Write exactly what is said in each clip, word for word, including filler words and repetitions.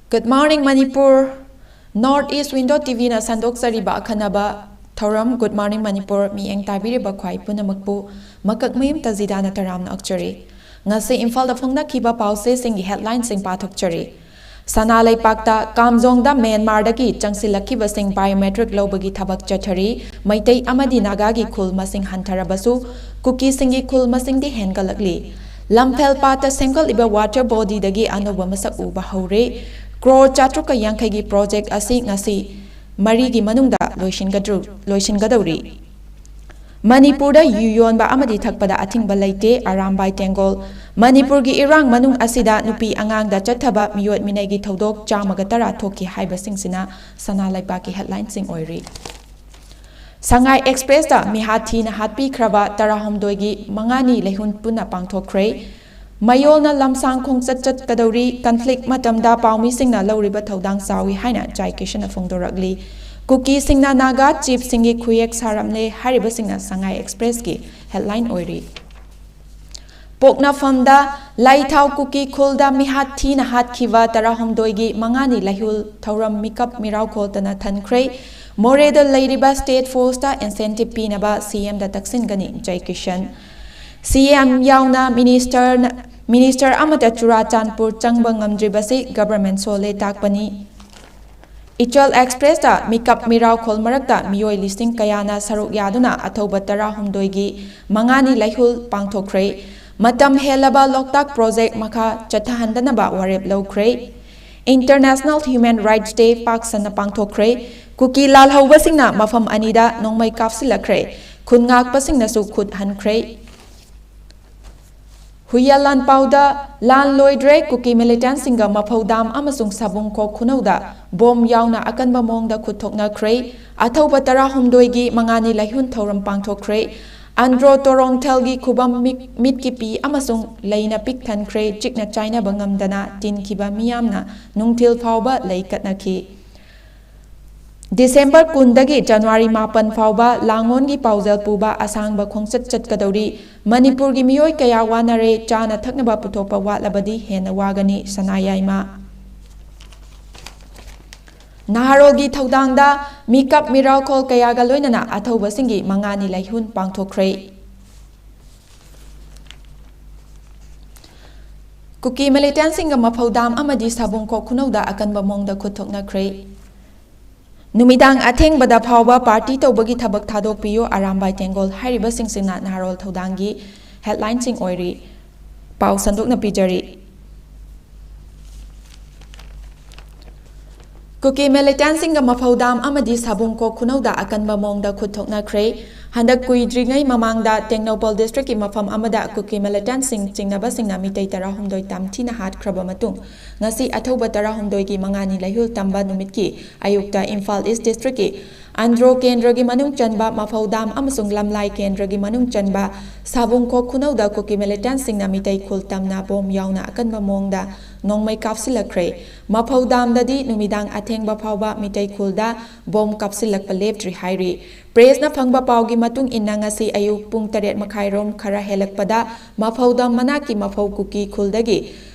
Good morning, Manipur. North East Window T V-ꯅ ꯁꯟꯗꯣꯛꯆꯔꯤꯕ ꯑꯈꯟꯅꯕ ꯊꯧꯔꯝ Good Morning Manipur ꯃꯤꯠꯌꯦꯡ ꯇꯥꯕꯤꯔꯤꯕ ꯈ꯭ꯋꯥꯏ ꯄꯨꯝꯅꯃꯛꯄꯨ ꯃꯀꯛꯃꯌꯨꯝ ꯇꯖꯤꯗꯥꯅ ꯇꯔꯥꯝꯅ ꯑꯣꯛꯆꯔꯤ꯫ ꯉꯁꯤ ꯏꯝꯐꯥꯜꯗ ꯐꯣꯡꯅꯈꯤꯕ ꯄꯥꯎꯆꯦꯁꯤꯡꯒꯤ headline-ꯁꯤꯡ ꯄꯥꯊꯣꯛꯆꯔꯤ꯫ ꯁꯅꯥ ꯂꯩꯄꯥꯛꯇ ꯀꯥꯝꯖꯣꯡꯗ ꯃ꯭ꯌꯥꯟꯃꯥꯔꯗꯒꯤ ꯆꯪꯁꯤꯜꯂꯛꯈꯤꯕꯁꯤꯡ biometric ꯂꯧꯕꯒꯤ ꯊꯕꯛ ꯆꯠꯊꯔꯤ꯫ ꯃꯩꯇꯩ ꯑꯃꯗꯤ ꯅꯥꯒꯥꯒꯤ ꯈꯨꯜ ꯃꯁꯤꯡ ꯍꯟꯊꯔꯕꯁꯨ, ꯀꯨꯀꯤꯁꯤꯡꯒꯤ ꯈꯨꯜ ꯃꯁꯤꯡꯗꯤ ꯍꯦꯟꯒꯠꯂꯛꯂꯤ꯫ ꯂꯝꯐꯦꯜ ꯄꯥꯠꯇ ꯁꯦꯝꯒꯠꯂꯤꯕ water body-ꯗꯒꯤ ꯑꯅꯧꯕ ꯃꯁꯛ ꯎꯕ ꯍꯧꯔꯦ꯫ ꯀ꯭ꯔꯣꯔ ꯆꯥꯇ꯭ꯔꯨꯛꯀ ꯌꯥꯡꯈꯩꯒꯤ project ꯑꯁꯤ ꯉꯁꯤ ꯃꯔꯤꯒꯤ ꯃꯅꯨꯡꯗ ꯂꯣꯏꯁꯤꯟꯒꯗ꯭ꯔꯨ-, ꯂꯣꯏꯁꯤꯟꯒꯗꯧꯔꯤ꯫ ꯃꯅꯤꯄꯨꯔꯗ ꯌꯨ ꯌꯣꯟꯕ ꯑꯃꯗꯤ ꯊꯛꯄꯗ ꯑꯊꯤꯡꯕ ꯂꯩꯇꯦ꯫ ꯑꯔꯥꯝꯕꯥꯏ ꯇꯦꯡꯒꯣꯜ꯫ ꯃꯅꯤꯄꯨꯔꯒꯤ ꯏꯔꯥꯡ ꯃꯅꯨꯡ ꯑꯁꯤꯗ ꯅꯨꯄꯤ ꯑꯉꯥꯡꯗ ꯆꯠꯊꯕ ꯃꯤꯑꯣꯠ ꯃꯤꯅꯩꯒꯤ ꯊꯧꯗꯣꯛ ꯆꯥꯝꯃꯒ ꯇꯔꯥ ꯊꯣꯛꯈꯤ ꯍꯥꯏꯕꯁꯤꯡꯁꯤꯅ ꯁꯅꯥ ꯂꯩꯄꯥꯛꯀꯤ headline-ꯁꯤꯡ ꯑꯣꯏꯔꯤ꯫ ꯁꯉꯥꯏ Express-ꯇ ꯃꯤꯍꯥꯠ ꯊꯤꯅ ꯍꯥꯠꯄꯤꯈ꯭ꯔꯕ ꯇꯔꯥꯍꯨꯝꯗꯣꯏꯒꯤ ꯃꯉꯥꯅꯤ ꯂꯩꯍꯨꯟ ꯄꯨꯟꯅ ꯄꯥꯡꯊꯣꯛꯈ꯭ꯔꯦ꯫ ꯃꯌꯣꯜꯅ ꯂꯝꯁꯥꯡ ꯈꯣꯡꯆꯠ ꯆꯠꯀꯗꯧꯔꯤ꯫ Conflict ꯃꯇꯝꯗ ꯄꯥꯎꯃꯤꯁꯤꯡꯅ ꯂꯧꯔꯤꯕ ꯊꯧꯗꯥꯡ ꯆꯥꯎꯏ ꯍꯥꯏꯅ ꯖꯥꯏ ꯀꯤꯁꯟꯅ ꯐꯣꯡꯗꯣꯔꯛꯂꯤ꯫ ꯀꯨꯀꯤꯁꯤꯡꯅ ꯅꯥꯒꯥ chief-ꯁꯤꯡꯒꯤ ꯈꯨꯌꯦꯛ ꯁꯥꯔꯝꯂꯦ ꯍꯥꯏꯔꯤꯕꯁꯤꯡꯅ ꯁꯉꯥꯏ Express-ꯀꯤ headline ꯑꯣꯏꯔꯤ꯫ ꯄꯣꯛꯅꯐꯝꯗ ꯂꯥꯏꯊꯥꯎ ꯀꯨꯀꯤ ꯈꯨꯜꯗ ꯃꯤꯍꯥꯠ ꯊꯤꯅ ꯍꯥꯠꯈꯤꯕ ꯇꯔꯥꯍꯨꯝꯗꯣꯏꯒꯤ ꯃꯉꯥꯅꯤ ꯂꯩꯍꯨꯜ ꯊꯧꯔꯝ ꯃꯤꯀꯞ ꯃꯤꯔꯥꯎ ꯈꯣꯜꯇꯅ ꯊꯟꯈ꯭ꯔꯦ꯫ ꯃꯣꯔꯦꯗ ꯂꯩꯔꯤꯕ state force-ꯇ incentive ꯄꯤꯅꯕ ꯁꯤ ꯑꯦꯝꯗ ꯇꯛꯁꯤꯟꯒꯅꯤ, ꯖꯥꯏ ꯀꯤꯁꯟ꯫ ꯁꯤ ꯑꯦꯝ ꯌꯥꯎꯅ minister-ꯅ, minister ꯑꯃꯠꯇ ꯆꯨꯔꯥꯆꯥꯟꯄꯨꯔ ꯆꯪꯕ ꯉꯝꯗ꯭ꯔꯤꯕꯁꯤ government ꯁꯣꯜꯂꯦ ꯇꯥꯛꯄꯅꯤ꯫ ꯏꯆꯜ Express-ꯇ ꯃꯤꯀꯞ ꯃꯤꯔꯥꯎ ꯈꯣꯜ ꯃꯔꯛꯇ ꯃꯤꯑꯣꯏ ꯂꯤꯁꯤꯡ ꯀꯌꯥꯅ ꯁꯔꯨꯛ ꯌꯥꯗꯨꯅ ꯑꯊꯧꯕ ꯇꯔꯥꯍꯨꯝꯗꯣꯏꯒꯤ ꯃꯉꯥꯅꯤ ꯂꯩꯍꯨꯜ ꯄꯥꯡꯊꯣꯛꯈ꯭ꯔꯦ꯫ ꯃꯇꯝ ꯍꯦꯜꯂꯕ ꯂꯣꯛꯇꯥꯛ project ꯃꯈꯥ ꯆꯠꯊꯍꯟꯗꯅꯕ ꯋꯥꯔꯦꯞ ꯂꯧꯈ꯭ꯔꯦ꯫ International Human Rights Day ꯄꯥꯛ ꯁꯟꯅ ꯄꯥꯡꯊꯣꯛꯈ꯭ꯔꯦ꯫ ꯀꯨꯀꯤ ꯂꯥꯜꯍꯧꯕꯁꯤꯡꯅ ꯃꯐꯝ ꯑꯅꯤꯗ ꯅꯣꯡꯃꯩ ꯀꯥꯞꯁꯤꯜꯂꯛꯈ꯭ꯔꯦ꯫ ꯈꯨꯟ ꯉꯥꯛꯄꯁꯤꯡꯅꯁꯨ ꯈꯨꯠ ꯍꯟꯈ꯭ꯔꯦ꯫ ꯍꯨꯏꯌꯥ ꯂꯥꯟꯄꯥꯎꯗ ꯂꯥꯟ ꯂꯣꯏꯗ꯭ꯔꯦ꯫ ꯀꯨꯀꯤ militant-ꯁꯤꯡꯒ ꯃꯐꯧ dam ꯑꯃꯁꯨꯡ ꯁꯥꯕꯨꯡꯈꯣꯛ ꯈꯨꯅꯧꯗ bomb ꯌꯥꯎꯅ ꯑꯀꯟꯕ ꯃꯑꯣꯡꯗ ꯈꯨꯠ ꯊꯣꯛꯅꯈ꯭ꯔꯦ꯫ ꯑꯊꯧꯕ ꯇꯔꯥꯍꯨꯝꯗꯣꯏꯒꯤ ꯃꯉꯥꯅꯤ ꯂꯩꯍꯨꯟ ꯊꯧꯔꯝ ꯄꯥꯡꯊꯣꯛꯈ꯭ꯔꯦ꯫ ꯑꯟꯗ꯭ꯔꯣ ꯇꯣꯔꯣꯡꯊꯦꯜꯒꯤ ꯈꯨꯕꯝ ꯃꯤꯛ-, ꯃꯤꯠꯀꯤ ꯄꯤ ꯑꯃꯁꯨꯡ ꯂꯩꯅ ꯄꯤꯛ ꯊꯟꯈ꯭ꯔꯦ꯫ ꯆꯤꯛꯅ ꯆꯥꯏꯅꯕ ꯉꯝꯗꯅ ꯇꯤꯟꯈꯤꯕ ꯃꯤꯌꯥꯝꯅ ꯅꯨꯡꯊꯤꯜ ꯐꯥꯎꯕ ꯂꯩ ꯀꯠꯅꯈꯤ꯫ December ꯀꯨꯟꯗꯒꯤ January ꯃꯥꯄꯟ ꯐꯥꯎꯕ ꯂꯥꯡꯑꯣꯟꯒꯤ ꯄꯥꯎꯖꯦꯜ ꯄꯨꯕ ꯑꯁꯥꯡꯕ ꯈꯣꯡꯆꯠ ꯆꯠꯀꯗꯧꯔꯤ꯫ ꯃꯅꯤꯄꯨꯔꯒꯤ ꯃꯤꯑꯣꯏ ꯀꯌꯥ ꯋꯥꯅꯔꯦ, ꯆꯥꯅ ꯊꯛꯅꯕ ꯄꯨꯊꯣꯛꯄ ꯋꯥꯠꯂꯕꯗꯤ ꯍꯦꯟꯅ ꯋꯥꯒꯅꯤ, ꯁꯅꯥ ꯌꯥꯏꯃ꯫ ꯅꯍꯥꯔꯣꯜꯒꯤ ꯊꯧꯗꯥꯡꯗ ꯃꯤꯀꯞ ꯃꯤꯔꯥꯎꯈꯣꯜ ꯀꯌꯥꯒ ꯂꯣꯏꯅꯅ ꯑꯊꯧꯕꯁꯤꯡꯒꯤ ꯃꯉꯥꯅꯤ ꯂꯥꯏꯍꯨꯟ ꯄꯥꯡꯊꯣꯛꯈ꯭ꯔꯦ꯫ ꯀꯨꯀꯤ ꯃꯤꯂꯤꯇꯦꯟꯁꯤꯡꯒ ꯃꯐꯧ ꯗꯥꯝ ꯑꯃꯗꯤ ꯁꯥꯕꯨꯡꯈꯣꯛ ꯈꯨꯅꯧꯗ ꯑꯀꯟꯕ ꯃꯑꯣꯡꯗ ꯈꯨꯠ ꯊꯣꯛꯅꯈ꯭ꯔꯦ꯫ ꯅꯨꯃꯤꯗꯥꯡ ꯑꯊꯦꯡꯕꯗ ꯐꯥꯎꯕ ꯄꯥꯔꯇꯤ ꯇꯧꯕꯒꯤ ꯊꯕꯛ ꯊꯥꯗꯣꯛꯄꯤꯌꯨ, ꯑꯔꯥꯝꯕꯥꯏ ꯇꯦꯡꯒꯣꯜ ꯍꯥꯏꯔꯤꯕꯁꯤꯡꯁꯤꯅ ꯅꯍꯥꯔꯣꯜ ꯊꯧꯗꯥꯡꯒꯤ ꯍꯦꯗꯂꯥꯏꯟꯁꯤꯡ ꯑꯣꯏꯔꯤ꯫ ꯄꯥꯎ ꯁꯟꯗꯣꯛꯅ ꯄꯤꯖꯔꯤ꯫ ꯀꯨꯀꯤ ꯃꯤꯂꯤꯇꯦꯟꯁꯤꯡꯒ ꯃꯐꯧ ꯗꯥꯝ ꯑꯃꯗꯤ ꯁꯥꯕꯨꯡꯈꯣꯛ ꯈꯨꯅꯧꯗ ꯑꯀꯟꯕ ꯃꯑꯣꯡꯗ ꯈꯨꯠ ꯊꯣꯛꯅꯈ꯭ꯔꯦ꯫ ꯍꯟꯗꯛ ꯀꯨꯏꯗ꯭ꯔꯤꯉꯩ ꯃꯃꯥꯡꯗ ꯇꯦꯡꯅꯧꯄꯜ ꯗꯤꯁꯇ꯭ꯔꯤꯛꯀꯤ ꯃꯐꯝ ꯑꯃꯗ ꯀꯨꯀꯤ ꯃꯤꯂꯤꯇꯦꯟꯁꯤꯡ ꯆꯤꯡꯅꯕꯁꯤꯡꯅ ꯃꯤꯇꯩ ꯇꯔꯥꯍꯨꯝꯗꯣꯏ ꯇꯝꯊꯤꯅ ꯍꯥꯠꯈ꯭ꯔꯕ ꯃꯇꯨꯡ, ꯉꯁꯤ ꯑꯊꯧꯕ ꯇꯔꯥꯍꯨꯝꯗꯣꯏꯒꯤ ꯃꯉꯥꯅꯤ ꯂꯩꯍꯨꯜ ꯇꯝꯕ ꯅꯨꯃꯤꯠꯀꯤ ꯑꯌꯨꯛꯇ ꯏꯝꯐꯥꯜ ꯏꯁ ꯗꯤꯁꯇ꯭ꯔꯤꯛꯀꯤ ꯑꯟꯗ꯭ꯔꯣ ꯀꯦꯟꯗ꯭ꯔꯒꯤ ꯃꯅꯨꯡ ꯆꯟꯕ ꯃꯐꯧ ꯗꯥꯝ ꯑꯃꯁꯨꯡ ꯂꯝꯂꯥꯏ ꯀꯦꯟꯗ꯭ꯔꯒꯤ ꯃꯅꯨꯡ ꯆꯟꯕ ꯁꯥꯕꯨꯡꯈꯣꯛ ꯈꯨꯅꯧꯗ ꯀꯨꯀꯤ ꯃꯤꯂꯤꯇꯦꯟꯁꯤꯡꯅ ꯃꯤꯇꯩ ꯈꯨꯜ ꯇꯝꯅ ꯕꯣꯝ ꯌꯥꯎꯅ ꯑꯀꯟꯕ ꯃꯑꯣꯡꯗ ꯅꯣꯡꯃꯩ ꯀꯥꯞꯁꯤꯜꯂꯛꯈ꯭ꯔꯦ꯫ ꯃꯐꯧ ꯗꯥꯝꯗꯗꯤ ꯅꯨꯃꯤꯗꯥꯡ ꯑꯊꯦꯡꯕ ꯐꯥꯎꯕ ꯃꯤꯇꯩ ꯈꯨꯜꯗ ꯕꯣꯝ ꯀꯥꯞꯁꯤꯜꯂꯛꯄ ꯂꯦꯞꯇ꯭ꯔꯤ ꯍꯥꯏꯔꯤ꯫ ꯄ꯭ꯔꯦꯁꯅ ꯐꯪꯕ ꯄꯥꯎꯒꯤ ꯃꯇꯨꯡ ꯏꯟꯅ, ꯉꯁꯤ ꯑꯌꯨꯛ ꯄꯨꯡ ꯇꯔꯦꯠ ꯃꯈꯥꯏꯔꯣꯝ ꯈꯔ ꯍꯦꯜꯂꯛꯄꯗ ꯃꯐꯧ ꯗꯥꯝ ꯃꯅꯥꯛꯀꯤ ꯃꯐꯧ ꯀꯨꯀꯤ ꯈꯨꯜꯗꯒꯤ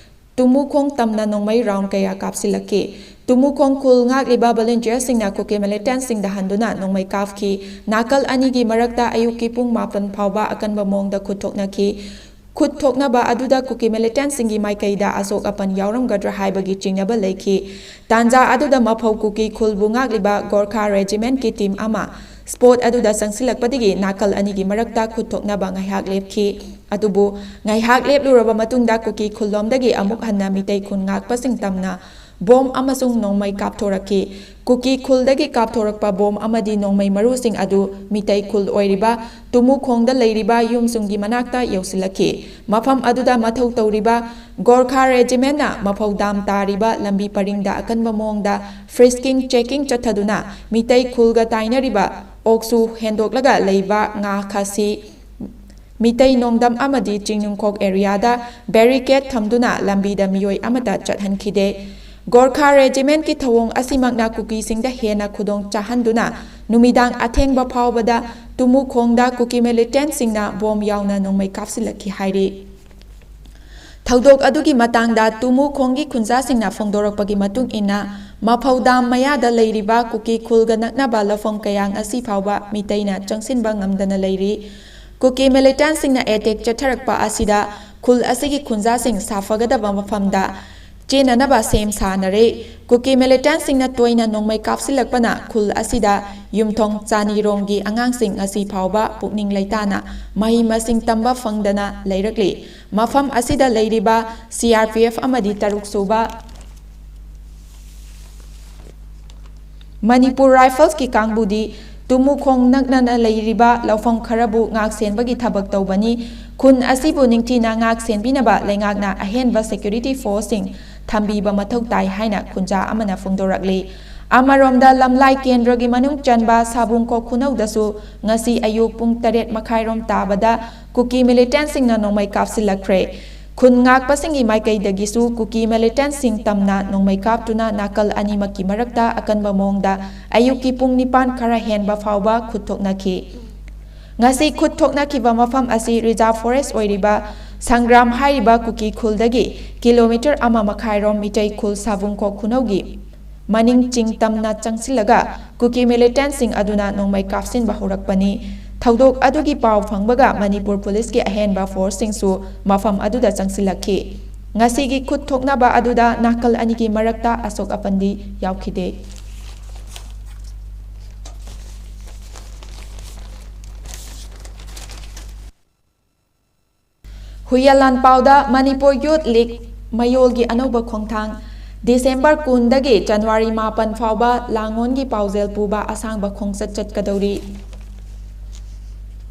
ꯇꯨꯃꯨꯈꯣꯡ ꯇꯝꯅ ꯅꯣꯡꯃꯩ ꯔꯥꯎꯟ ꯀꯌꯥ ꯀꯥꯞꯁꯤꯜꯂꯛꯈꯤ꯫ ꯇꯨꯃꯨꯈꯣꯡ ꯈꯨꯜ ꯉꯥꯛꯂꯤꯕ ꯚꯣꯂꯨꯟꯇꯤꯌꯔꯁꯤꯡꯅ ꯀꯨꯀꯤ ꯃꯤꯂꯤꯇꯦꯟꯁꯤꯡꯗ ꯍꯟꯗꯨꯅ ꯅꯣꯡꯃꯩ ꯀꯥꯞꯈꯤ꯫ ꯅꯥꯀꯜ ꯑꯅꯤꯒꯤ ꯃꯔꯛꯇ ꯑꯌꯨꯛꯀꯤ ꯄꯨꯡ ꯃꯥꯄꯟ ꯐꯥꯎꯕ ꯑꯀꯟꯕ ꯃꯑꯣꯡꯗ ꯈꯨꯠ ꯊꯣꯛꯅꯈꯤ꯫ ꯈꯨꯠ ꯊꯣꯛꯅꯕ ꯑꯗꯨꯗ ꯀꯨꯀꯤ ꯃꯤꯂꯤꯇꯦꯟꯁꯤꯡꯒꯤ ꯃꯥꯏꯀꯩꯗ ꯑꯁꯣꯛ ꯑꯄꯟ ꯌꯥꯎꯔꯝꯒꯗ꯭ꯔꯥ ꯍꯥꯏꯕꯒꯤ ꯆꯤꯡꯅꯕ ꯂꯩꯈꯤ꯫ ꯇꯥꯟꯖꯥ ꯑꯗꯨꯗ ꯃꯐꯧ ꯀꯨꯀꯤ ꯈꯨꯜꯕꯨ ꯉꯥꯛꯂꯤꯕ ꯒꯣꯔꯈꯥ ꯔꯦꯖꯤꯃꯦꯟꯠꯀꯤ ꯇꯤꯝ ꯑꯃ ꯁ꯭ꯄꯣꯠ ꯑꯗꯨꯗ ꯆꯪꯁꯤꯜꯂꯛꯄꯗꯒꯤ ꯅꯥꯀꯜ ꯑꯅꯤꯒꯤ ꯃꯔꯛꯇ ꯈꯨꯠ ꯊꯣꯛꯅꯕ ꯉꯥꯏꯍꯥꯛ ꯂꯦꯞꯈꯤ꯫ ꯑꯗꯨꯕꯨ ꯉꯥꯏꯍꯥꯛ ꯂꯦꯞꯂꯨꯔꯕ ꯃꯇꯨꯡꯗ ꯀꯨꯀꯤ ꯈꯨꯜꯂꯣꯝꯗꯒꯤ ꯑꯃꯨꯛ ꯍꯟꯅ ꯃꯤꯇꯩ ꯈꯨꯟ ꯉꯥꯛꯄꯁꯤꯡ ꯇꯝꯅ ꯕꯣꯝ ꯑꯃꯁꯨꯡ ꯅꯣꯡꯃꯩ ꯀꯥꯞꯊꯣꯔꯛꯈꯤ꯫ ꯀꯨꯀꯤ ꯈꯨꯜꯗꯒꯤ ꯀꯥꯞꯊꯣꯔꯛꯄ ꯕꯣꯝ ꯑꯃꯗꯤ ꯅꯣꯡꯃꯩ ꯃꯔꯨꯁꯤꯡ ꯑꯗꯨ ꯃꯤꯇꯩ ꯈꯨꯜ ꯑꯣꯏꯔꯤꯕ ꯇꯨꯃꯨꯈꯣꯡꯗ ꯂꯩꯔꯤꯕ ꯌꯨꯝꯁꯤꯡꯒꯤ ꯃꯅꯥꯛꯇ ꯌꯧꯁꯤꯜꯂꯛꯈꯤ꯫ ꯃꯐꯝ ꯑꯗꯨꯗ ꯃꯊꯧ ꯇꯧꯔꯤꯕ ꯒꯣꯔꯈꯥ ꯔꯦꯖꯤꯃꯦꯟꯠꯅ ꯃꯐꯧ ꯗꯥꯝ ꯇꯥꯔꯤꯕ ꯂꯝꯕꯤ ꯄꯔꯤꯡꯗ ꯑꯀꯟꯕ ꯃꯑꯣꯡꯗ ꯐ꯭ꯔꯤꯁꯀꯤꯡ ꯆꯦꯀꯤꯡ ꯆꯠꯊꯗꯨꯅ ꯃꯤꯇꯩ ꯈꯨꯜꯒ ꯇꯥꯏꯅꯔꯤꯕ ꯑꯣꯛꯁꯨ ꯍꯦꯟꯗꯣꯛꯂꯒ ꯂꯩꯕ ꯉꯥ ꯈꯥꯁꯤ, ꯃꯤꯇꯩ ꯅꯣꯡꯗꯝ ꯑꯃꯗꯤ ꯆꯤꯡꯅꯨꯡꯈꯣꯛ ꯑꯦꯔꯤꯌꯥꯗ ꯕꯦꯔꯤꯀꯦꯗ ꯊꯝꯗꯨꯅ ꯂꯝꯕꯤꯗ ꯃꯤꯑꯣꯏ ꯑꯃꯠꯇ ꯆꯠꯍꯟꯈꯤꯗꯦ꯫ ꯒꯣꯔꯈꯥ ꯔꯦꯖꯤꯃꯦꯟꯠꯀꯤ ꯊꯧꯑꯣꯡ ꯑꯁꯤꯃꯛꯅ ꯀꯨꯀꯤꯁꯤꯡꯗ ꯍꯦꯟꯅ ꯈꯨꯗꯣꯡ ꯆꯥꯍꯟꯗꯨꯅ ꯅꯨꯃꯤꯗꯥꯡ ꯑꯊꯦꯡꯕ ꯐꯥꯎꯕꯗ ꯇꯨꯃꯨꯈꯣꯡꯗ ꯀꯨꯀꯤ ꯃꯤꯂꯤꯇꯦꯟꯠꯁꯤꯡꯅ ꯕꯣꯝ ꯌꯥꯎꯅ ꯅꯣꯡꯃꯩ ꯀꯥꯞꯁꯤꯜꯂꯛꯈꯤ ꯍꯥꯏꯔꯤ꯫ ꯊꯧꯗꯣꯛ ꯑꯗꯨꯒꯤ ꯃꯇꯥꯡꯗ ꯇꯨꯃꯨꯈꯣꯡꯒꯤ ꯈꯨꯟꯖꯥꯁꯤꯡꯅ ꯐꯣꯡꯗꯣꯔꯛꯄꯒꯤ ꯃꯇꯨꯡ ꯏꯟꯅ, ꯃꯐꯧ ꯗꯥꯝ ꯃꯌꯥꯗ ꯂꯩꯔꯤꯕ ꯀꯨꯀꯤ ꯈꯨꯜꯒ ꯅꯛꯅꯕ ꯂꯧꯐꯝ ꯀꯌꯥꯡ ꯑꯁꯤ ꯐꯥꯎꯕ ꯃꯤꯇꯩꯅ ꯆꯪꯁꯤꯟꯕ ꯉꯝꯗꯅ ꯂꯩꯔꯤ꯫ ꯀꯨꯀꯤ ꯃꯤꯂꯤꯇꯦꯟꯁꯤꯡꯅ ꯑꯦꯇꯦꯛ ꯆꯠꯊꯔꯛꯄ ꯑꯁꯤꯗ ꯈꯨꯜ ꯑꯁꯤꯒꯤ ꯈꯨꯟꯖꯥꯁꯤꯡ ꯁꯥꯐꯒꯗꯕ ꯃꯐꯝꯗ ꯆꯦꯟꯅꯅꯕ ꯁꯦꯝ ꯁꯥꯅꯔꯦ꯫ ꯀꯨꯀꯤ ꯃꯤꯂꯤꯇꯦꯟꯁꯤꯡꯅ ꯇꯣꯏꯅ ꯅꯣꯡꯃꯩ ꯀꯥꯞꯁꯤꯜꯂꯛꯄꯅ ꯈꯨꯜ ꯑꯁꯤꯗ ꯌꯨꯝꯊꯣꯡ ꯆꯥꯅꯤꯔꯣꯝꯒꯤ ꯑꯉꯥꯡꯁꯤꯡ ꯉꯁꯤ ꯐꯥꯎꯕ ꯄꯨꯛꯅꯤꯡ ꯂꯩꯇꯥꯅ ꯃꯍꯩ ꯃꯁꯤꯡ ꯇꯝꯕ ꯐꯪꯗꯅ ꯂꯩꯔꯛꯂꯤ꯫ ꯃꯐꯝ ꯑꯁꯤꯗ ꯂꯩꯔꯤꯕ ꯁꯤ ꯑꯥꯔ ꯄꯤ ꯑꯦꯐ ꯑꯃꯗꯤ ꯇꯔꯨꯛ ꯁꯨꯕ ꯃꯅꯤꯄꯨꯔ ꯔꯥꯏꯐꯜꯁꯀꯤ ꯀꯥꯡꯕꯨꯗꯤ ꯇꯨꯃꯨꯈꯣꯡ ꯅꯛꯅꯅ ꯂꯩꯔꯤꯕ ꯂꯧꯐꯝ ꯈꯔꯕꯨ ꯉꯥꯛ ꯁꯦꯟꯕꯒꯤ ꯊꯕꯛ ꯇꯧꯕꯅꯤ꯫ ꯈꯨꯟ ꯑꯁꯤꯕꯨ ꯅꯤꯡꯊꯤꯅ ꯉꯥꯛ ꯁꯦꯟꯕꯤꯅꯕ ꯂꯩꯉꯥꯛꯅ ꯑꯍꯦꯟꯕ ꯁꯦꯀ꯭ꯌꯨꯔꯤꯇꯤ ꯐꯣꯔꯁꯁꯤꯡ ꯊꯝꯕꯤꯕ ꯃꯊꯧ ꯇꯥꯏ ꯍꯥꯏꯅ ꯈꯨꯟꯖꯥ ꯑꯃꯅ ꯐꯣꯡꯗꯣꯔꯛꯂꯤ꯫ ꯑꯃꯔꯣꯝꯗ ꯂꯝꯂꯥꯏ ꯀꯦꯟꯗ꯭ꯔꯒꯤ ꯃꯅꯨꯡ ꯆꯟꯕ ꯁꯥꯕꯨꯡꯈꯣꯛ ꯈꯨꯅꯧꯗꯁꯨ ꯉꯁꯤ ꯑꯌꯨꯛ ꯄꯨꯡ ꯇꯔꯦꯠ ꯃꯈꯥꯏꯔꯣꯝ ꯇꯥꯕꯗ ꯀꯨꯀꯤ ꯃꯤꯂꯤꯇꯦꯟꯁꯤꯡꯅ ꯅꯣꯡꯃꯩ ꯀꯥꯞꯁꯤꯜꯂꯛꯈ꯭ꯔꯦ꯫ ꯈꯨꯟ ꯉꯥꯛꯄꯁꯤꯡꯒꯤ ꯃꯥꯏꯀꯩꯗꯒꯤꯁꯨ ꯀꯨꯀꯤ ꯃꯤꯂꯤꯇꯦꯟꯁꯤꯡ ꯇꯝꯅ ꯅꯣꯡꯃꯩ ꯀꯥꯞꯇꯨꯅ ꯅꯥꯀꯜ ꯑꯅꯤꯃꯛꯀꯤ ꯃꯔꯛꯇ ꯑꯀꯟꯕ ꯃꯑꯣꯡꯗ ꯑꯌꯨꯛꯀꯤ ꯄꯨꯡ ꯅꯤꯄꯥꯟ ꯈꯔ ꯍꯦꯟꯕ ꯐꯥꯎꯕ ꯈꯨꯠ ꯊꯣꯛꯅꯈꯤ꯫ ꯉꯁꯤ ꯈꯨꯠ ꯊꯣꯛꯅꯈꯤꯕ ꯃꯐꯝ ꯑꯁꯤ ꯔꯤꯖꯥꯔꯚ ꯐꯣꯔꯦꯁ ꯑꯣꯏꯔꯤꯕ ꯁꯪꯒ꯭ꯔꯥꯝ ꯍꯥꯏꯔꯤꯕ ꯀꯨꯀꯤ ꯈꯨꯜꯗꯒꯤ ꯀꯤꯂꯣꯃꯤꯇꯔ ꯑꯃ ꯃꯈꯥꯏꯔꯣꯝ ꯃꯤꯇꯩ ꯈꯨꯜ ꯁꯥꯕꯨꯡꯈꯣꯛ ꯈꯨꯅꯧꯒꯤ ꯃꯅꯤꯡ ꯆꯤꯡ ꯇꯝꯅ ꯆꯪꯁꯤꯜꯂꯒ ꯀꯨꯀꯤ ꯃꯤꯂꯤꯇꯦꯟꯁꯤꯡ ꯑꯗꯨꯅ ꯅꯣꯡꯃꯩ ꯀꯥꯞꯁꯤꯟꯕ ꯍꯧꯔꯛꯄꯅꯤ꯫ ꯊꯧꯗꯣꯛ ꯑꯗꯨꯒꯤ ꯄꯥꯎ ꯐꯪꯕꯒ ꯃꯅꯤꯄꯨꯔ ꯄꯨꯂꯤꯁꯀꯤ ꯑꯍꯦꯟꯕ ꯐꯣꯔꯁꯁꯤꯡꯁꯨ ꯃꯐꯝ ꯑꯗꯨꯗ ꯆꯪꯁꯤꯜꯂꯛꯈꯤ꯫ ꯉꯁꯤꯒꯤ ꯈꯨꯠ ꯊꯣꯛꯅꯕ ꯑꯗꯨꯗ ꯅꯥꯀꯜ ꯑꯅꯤꯒꯤ ꯃꯔꯛꯇ ꯑꯁꯣꯛ ꯑꯄꯟꯗꯤ ꯌꯥꯎꯈꯤꯗꯦ꯫ ꯍꯨꯏꯌꯥ ꯂꯥꯟꯄꯥꯎꯗ ꯃꯅꯤꯄꯨꯔ ꯌꯨꯠ ꯂꯤꯒ ꯃꯌꯣꯜꯒꯤ ꯑꯅꯧꯕ ꯈꯣꯡꯊꯥꯡ꯫ ꯗꯤꯁꯦꯝꯕꯔ ꯀꯨꯟꯗꯒꯤ ꯖꯅꯋꯥꯔꯤ ꯃꯥꯄꯟ ꯐꯥꯎꯕ ꯂꯥꯡꯑꯣꯟꯒꯤ ꯄꯥꯎꯖꯦꯜ ꯄꯨꯕ ꯑꯁꯥꯡꯕ ꯈꯣꯡꯆꯠ ꯆꯠꯀꯗꯧꯔꯤ꯫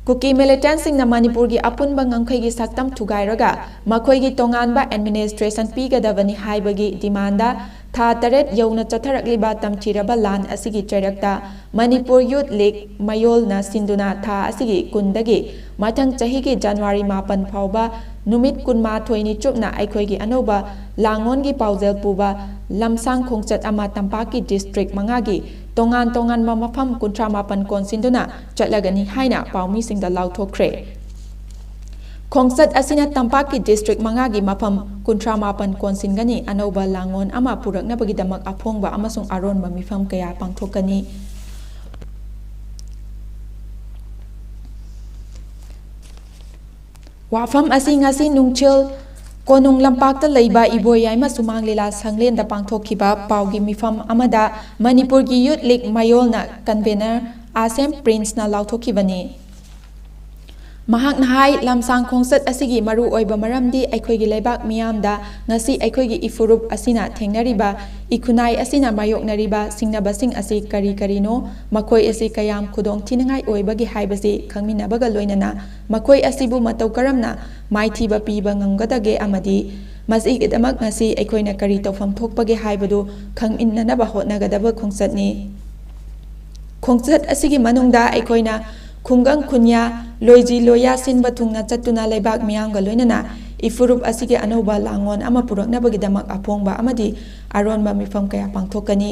ꯀꯨꯀꯤ ꯃꯤꯂꯤꯇꯦꯟꯁꯤꯡꯅ ꯃꯅꯤꯄꯨꯔꯒꯤ ꯑꯄꯨꯟꯕ ꯉꯝꯈꯩꯒꯤ ꯁꯛꯇꯝ ꯊꯨꯒꯥꯏꯔꯒ ꯃꯈꯣꯏꯒꯤ ꯇꯣꯉꯥꯟꯕ ꯑꯦꯗꯃꯤꯅꯤꯁꯇ꯭ꯔꯦꯁꯟ ꯄꯤꯒꯗꯕꯅꯤ ꯍꯥꯏꯕꯒꯤ ꯗꯤꯃꯥꯟꯗ ꯊꯥ ꯇꯔꯦꯠ ꯌꯧꯅ ꯆꯠꯊꯔꯛꯂꯤꯕ ꯇꯝꯊꯤꯔꯕ ꯂꯥꯟ ꯑꯁꯤꯒꯤ ꯆꯩꯔꯛꯇ ꯃꯅꯤꯄꯨꯔ ꯌꯨꯠ ꯂꯤꯒ ꯃꯌꯣꯜꯅ ꯁꯤꯟꯗꯨꯅ ꯊꯥ ꯑꯁꯤꯒꯤ ꯀꯨꯟꯗꯒꯤ ꯃꯊꯪ ꯆꯍꯤꯒꯤ ꯖꯅꯋꯥꯔꯤ ꯃꯥꯄꯟ ꯐꯥꯎꯕ ꯅꯨꯃꯤꯠ ꯀꯨꯟꯃꯥꯊꯣꯏꯅꯤ ꯆꯨꯞꯅ ꯑꯩꯈꯣꯏꯒꯤ ꯑꯅꯧꯕ ꯂꯥꯡꯑꯣꯟꯒꯤ ꯄꯥꯎꯖꯦꯜ ꯄꯨꯕ ꯂꯝꯁꯥꯡ ꯈꯣꯡꯆꯠ ꯑꯃ ꯇꯝꯄꯥꯛꯀꯤ ꯗꯤꯁꯇ꯭ꯔꯤꯛ ꯃꯉꯥꯒꯤ ꯇꯣꯉꯥꯟ ꯇꯣꯉꯥꯟꯕ ꯃꯐꯝ ꯀꯨꯟꯊ꯭ꯔꯥ ꯃꯥꯄꯟ ꯀꯣꯟꯁꯤꯟꯗꯨꯅ ꯆꯠꯂꯒꯅꯤ ꯍꯥꯏꯅ ꯄꯥꯎꯃꯤꯁꯤꯡꯗ ꯂꯥꯎꯊꯣꯛꯈ꯭ꯔꯦ꯫ ꯈꯣꯡꯆꯠ ꯑꯁꯤꯅ ꯇꯝꯄꯥꯛꯀꯤ district ꯃꯉꯥꯒꯤ ꯃꯐꯝ ꯀꯨꯟꯊ꯭ꯔꯥ ꯃꯥꯄꯟ ꯀꯣꯟꯁꯤꯟꯒꯅꯤ꯫ ꯑꯅꯧꯕ ꯂꯥꯡꯑꯣꯟ ꯑꯃ ꯄꯨꯔꯛꯅꯕꯒꯤꯗꯃꯛ ꯑꯐꯣꯡꯕ ꯑꯃꯁꯨꯡ ꯑꯔꯣꯟꯕ ꯃꯤꯐꯝ ꯀꯌꯥ ꯄꯥꯡꯊꯣꯛꯀꯅꯤ꯫ ꯋꯥꯐꯝ ꯑꯁꯤ ꯉꯁꯤ ꯅꯨꯡꯊꯤꯜ ꯀꯣꯅꯨꯡ ꯂꯝꯄꯥꯛꯇ ꯂꯩꯕ ꯏꯕꯣ ꯌꯥꯏꯃ ꯁꯨꯃꯥꯡ ꯂꯤꯂꯥ ꯁꯪꯂꯦꯟꯗ ꯄꯥꯡꯊꯣꯛꯈꯤꯕ ꯄꯥꯎꯒꯤ ꯃꯤꯐꯝ ꯑꯃꯗ ꯃꯅꯤꯄꯨꯔꯒꯤ Youth League ꯃꯌꯣꯜꯅ convener ꯑꯥꯁꯦꯝ ꯄ꯭ꯔꯤꯟꯁꯅ ꯂꯥꯎꯊꯣꯛꯈꯤꯕꯅꯤ꯫ ꯃꯍꯥꯛꯅ ꯍꯥꯏ, ꯂꯝꯁꯥꯡ ꯈꯣꯡꯆꯠ ꯑꯁꯤꯒꯤ ꯃꯔꯨ ꯑꯣꯏꯕ ꯃꯔꯝꯗꯤ ꯑꯩꯈꯣꯏꯒꯤ ꯂꯩꯕꯥꯛ ꯃꯤꯌꯥꯝꯗ ꯉꯁꯤ ꯑꯩꯈꯣꯏꯒꯤ ꯏꯐꯨꯔꯨꯞ ꯑꯁꯤꯅ ꯊꯦꯡꯅꯔꯤꯕ, ꯏꯈꯨꯟꯅꯥꯏ ꯑꯁꯤꯅ ꯃꯥꯌꯣꯛꯅꯔꯤꯕ ꯁꯤꯡꯅꯕꯁꯤꯡ ꯑꯁꯤ ꯀꯔꯤ ꯀꯔꯤꯅꯣ, ꯃꯈꯣꯏ ꯑꯁꯤ ꯀꯌꯥꯝ ꯈꯨꯗꯣꯡ ꯊꯤꯅꯤꯡꯉꯥꯏ ꯑꯣꯏꯕꯒꯦ ꯍꯥꯏꯕꯁꯤ ꯈꯪꯃꯤꯟꯅꯕꯒ ꯂꯣꯏꯅꯅ ꯃꯈꯣꯏ ꯑꯁꯤꯕꯨ ꯃꯇꯧ ꯀꯔꯝꯅ ꯃꯥꯏꯊꯤꯕ ꯄꯤꯕ ꯉꯝꯒꯗꯒꯦ ꯑꯃꯗꯤ ꯃꯁꯤꯒꯤꯗꯃꯛ ꯉꯁꯤ ꯑꯩꯈꯣꯏꯅ ꯀꯔꯤ ꯇꯧꯐꯝ ꯊꯣꯛꯄꯒꯦ ꯍꯥꯏꯕꯗꯨ ꯈꯪꯃꯤꯟꯅꯅꯕ ꯍꯣꯠꯅꯒꯗꯕ ꯈꯣꯡꯆꯠꯅꯤ꯫ ꯈꯣꯡꯆꯠ ꯑꯁꯤꯒꯤ ꯃꯅꯨꯡꯗ ꯑꯩꯈꯣꯏꯅ ꯈꯨꯡꯒꯪ ꯈꯨꯟꯌꯥ, ꯂꯣꯏꯖꯤ ꯂꯣꯏꯌꯥ ꯁꯤꯟꯕ ꯊꯨꯡꯅ ꯆꯠꯇꯨꯅ ꯂꯩꯕꯥꯛ ꯃꯤꯌꯥꯝꯒ ꯂꯣꯏꯅꯅ ꯏꯐꯨꯔꯨꯞ ꯑꯁꯤꯒꯤ ꯑꯅꯧꯕ ꯂꯥꯡꯑꯣꯟ ꯑꯃ ꯄꯨꯔꯛꯅꯕꯒꯤꯗꯃꯛ ꯑꯐꯣꯡꯕ ꯑꯃꯗꯤ ꯑꯔꯣꯟꯕ ꯃꯤꯐꯝ ꯀꯌꯥ ꯄꯥꯡꯊꯣꯛꯀꯅꯤ꯫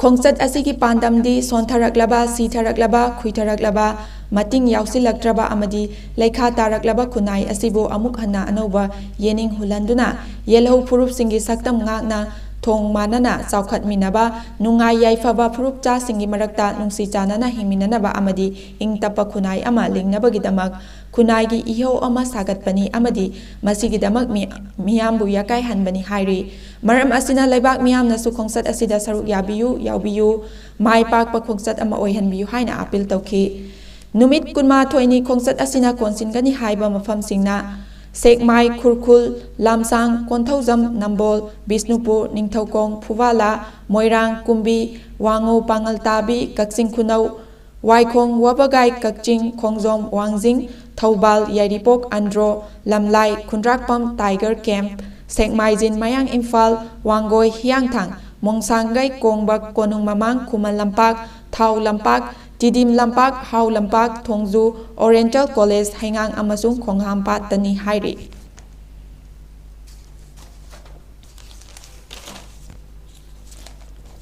ꯈꯣꯡꯆꯠ ꯑꯁꯤꯒꯤ ꯄꯥꯟꯗꯝꯗꯤ ꯁꯣꯟꯊꯔꯛꯂꯕ, ꯁꯤꯊꯔꯛꯂꯕ, ꯈꯨꯏꯊꯔꯛꯂꯕ, ꯃꯇꯤꯡ ꯌꯥꯎꯁꯤꯜꯂꯛꯇ꯭ꯔꯕ ꯑꯃꯗꯤ ꯂꯩꯈꯥ ꯇꯥꯔꯛꯂꯕ ꯈꯨꯟꯅꯥꯏ ꯑꯁꯤꯕꯨ ꯑꯃꯨꯛ ꯍꯟꯅ ꯑꯅꯧꯕ ꯌꯦꯅꯤꯡ ꯍꯨꯜꯍꯟꯗꯨꯅ ꯌꯦꯜꯍꯧ ꯐꯨꯔꯨꯞꯁꯤꯡꯒꯤ ꯁꯛꯇꯝ ꯉꯥꯛꯅ ꯊꯣꯡ ꯃꯥꯟꯅꯅ ꯆꯥꯎꯈꯠꯃꯤꯟꯅꯕ, ꯅꯨꯡꯉꯥꯏ ꯌꯥꯏꯐꯕ ꯐꯨꯔꯨꯞꯆꯥꯁꯤꯡꯒꯤ ꯃꯔꯛꯇ ꯅꯨꯡꯁꯤ ꯆꯥꯟꯅꯅ ꯍꯤꯡꯃꯤꯟꯅꯅꯕ ꯑꯃꯗꯤ ꯏꯪ ꯇꯞꯄ ꯈꯨꯟꯅꯥꯏ ꯑꯃ ꯂꯤꯡꯅꯕꯒꯤꯗꯃꯛ ꯈꯨꯟꯅꯥꯏꯒꯤ ꯏꯍꯧ ꯑꯃ ꯁꯥꯒꯠꯄꯅꯤ ꯑꯃꯗꯤ ꯃꯁꯤꯒꯤꯗꯃꯛ ꯃꯤ-, ꯃꯤꯌꯥꯝꯕꯨ ꯌꯥꯀꯥꯏꯍꯟꯕꯅꯤ ꯍꯥꯏꯔꯤ꯫ ꯃꯔꯝ ꯑꯁꯤꯅ ꯂꯩꯕꯥꯛ ꯃꯤꯌꯥꯝꯅꯁꯨ ꯈꯣꯡꯆꯠ ꯑꯁꯤꯗ ꯁꯔꯨꯛ ꯌꯥꯕꯤꯌꯨ, ꯌꯥꯎꯕꯤꯌꯨ꯫ ꯃꯥꯏ ꯄꯥꯛꯄ ꯈꯣꯡꯆꯠ ꯑꯃ ꯑꯣꯏꯍꯟꯕꯤꯌꯨ ꯍꯥꯏꯅ ꯑꯥꯄꯤꯜ ꯇꯧꯈꯤ꯫ ꯅꯨꯃꯤꯠ ꯀꯨꯟꯃꯥꯊꯣꯏꯅꯤ ꯈꯣꯡꯆꯠ ꯑꯁꯤꯅ ꯀꯣꯟꯁꯤꯟꯒꯅꯤ ꯍꯥꯏꯕ ꯃꯐꯝꯁꯤꯡꯅ ꯁꯦꯛꯃꯥꯏ, ꯈꯨꯔꯈꯨꯜ, ꯂꯝꯁꯥꯡ, ꯀꯣꯟꯊꯧꯖꯝ, ꯅꯝꯕꯣꯜ, ꯕꯤꯁꯅꯨꯄꯨꯔ, ꯅꯤꯡꯊꯧꯈꯣꯡ, ꯐꯨꯕꯥꯂꯥ, ꯃꯣꯏꯔꯥꯡ, ꯀꯨꯝꯕꯤ, ꯋꯥꯉꯨ, ꯄꯥꯉꯜꯇꯥꯕꯤ, ꯀꯛꯆꯤꯡ ꯈꯨꯅꯧ, ꯋꯥꯏꯈꯣꯡ, ꯋꯥꯕꯒꯥꯏ, ꯀꯛꯆꯤꯡ, ꯈꯣꯡꯖꯣꯝ, ꯋꯥꯡꯖꯤꯡ, ꯊꯧꯕꯥꯜ, ꯌꯥꯏꯔꯤꯄꯣꯛ, ꯑꯟꯗ꯭ꯔꯣ, ꯂꯝꯂꯥꯏ, ꯈꯨꯟꯗ꯭ꯔꯥꯛꯄꯝ, ꯇꯥꯏꯒꯔ ꯀꯦꯝꯞ, ꯁꯦꯛꯃꯥꯏꯖꯤꯟ, ꯃꯌꯥꯡ ꯏꯝꯐꯥꯜ, ꯋꯥꯡꯒꯣꯏ, ꯍꯤꯌꯥꯡꯊꯥꯡ, ꯃꯣꯡꯁꯥꯡꯒꯩ, ꯀꯣꯡꯕ, ꯀꯣꯅꯨꯡ ꯃꯃꯥꯡ, ꯈꯨꯃꯟ ꯂꯝꯄꯥꯛ, ꯊꯥꯎ ꯂꯝꯄꯥꯛ, ꯇꯤꯗꯤꯝ ꯂꯝꯄꯥꯛ, ꯍꯥꯎ ꯂꯝꯄꯥꯛ, ꯊꯣꯡꯖꯨ, ꯑꯣꯔꯤꯌꯦꯟꯇꯦꯜ ꯀꯣꯂꯦꯖ, ꯍꯩꯉꯥꯡ ꯑꯃꯁꯨꯡ ꯈꯣꯡꯍꯥꯝꯄꯥꯠꯇꯅꯤ ꯍꯥꯏꯔꯤ꯫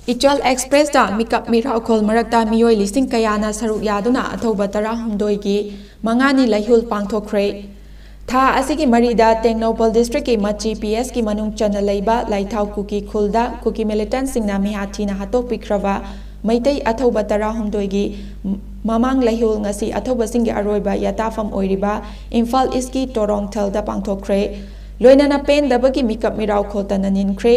ꯏꯆꯜ ꯑꯦꯛꯁꯄ꯭ꯔꯦꯁꯇ ꯃꯤꯀꯞ ꯃꯤꯔꯥꯎꯈꯣꯜ ꯃꯔꯛꯇ ꯃꯤꯑꯣꯏ ꯂꯤꯁꯤꯡ ꯀꯌꯥꯅ ꯁꯔꯨꯛ ꯌꯥꯗꯨꯅ ꯑꯊꯧꯕ ꯇꯔꯥꯍꯨꯝꯗꯣꯏꯒꯤ ꯃꯉꯥꯅꯤ ꯂꯩꯍꯨꯜ ꯄꯥꯡꯊꯣꯛꯈ꯭ꯔꯦ꯫ ꯊꯥ ꯑꯁꯤꯒꯤ ꯃꯔꯤꯗ ꯇꯦꯡꯅꯧꯄꯜ ꯗꯤꯁꯇ꯭ꯔꯤꯛꯀꯤ ꯃꯆꯤ ꯄꯤ ꯑꯦꯁꯀꯤ ꯃꯅꯨꯡ ꯆꯟꯅ ꯂꯩꯕ ꯂꯥꯏꯊꯥꯎ ꯀꯨꯀꯤ ꯈꯨꯜꯗ ꯀꯨꯀꯤ ꯃꯤꯂꯤꯇꯦꯟꯠꯁꯤꯡꯅ ꯃꯤꯍꯥꯠ ꯊꯤꯅ ꯍꯥꯠꯇꯣꯛꯄꯤꯈ꯭ꯔꯕ ꯃꯩꯇꯩ ꯑꯊꯧꯕ ꯇꯔꯥꯍꯨꯝꯗꯣꯏꯒꯤ ꯃꯃꯥꯡ ꯂꯩꯍꯨꯜ ꯉꯁꯤ ꯑꯊꯧꯕꯁꯤꯡꯒꯤ ꯑꯔꯣꯏꯕ ꯌꯥꯇꯥꯐꯝ ꯑꯣꯏꯔꯤꯕ ꯏꯝꯐꯥꯜ ꯏꯁꯀꯤ ꯇꯣꯔꯣꯡꯊꯦꯜꯗ ꯄꯥꯡꯊꯣꯛꯈ꯭ꯔꯦ꯫ ꯂꯣꯏꯅꯅ ꯄꯦꯟꯗꯕꯒꯤ ꯃꯤꯀꯞ ꯃꯤꯔꯥꯎ ꯈꯣꯜꯇꯅ ꯅꯤꯟꯈ꯭ꯔꯦ꯫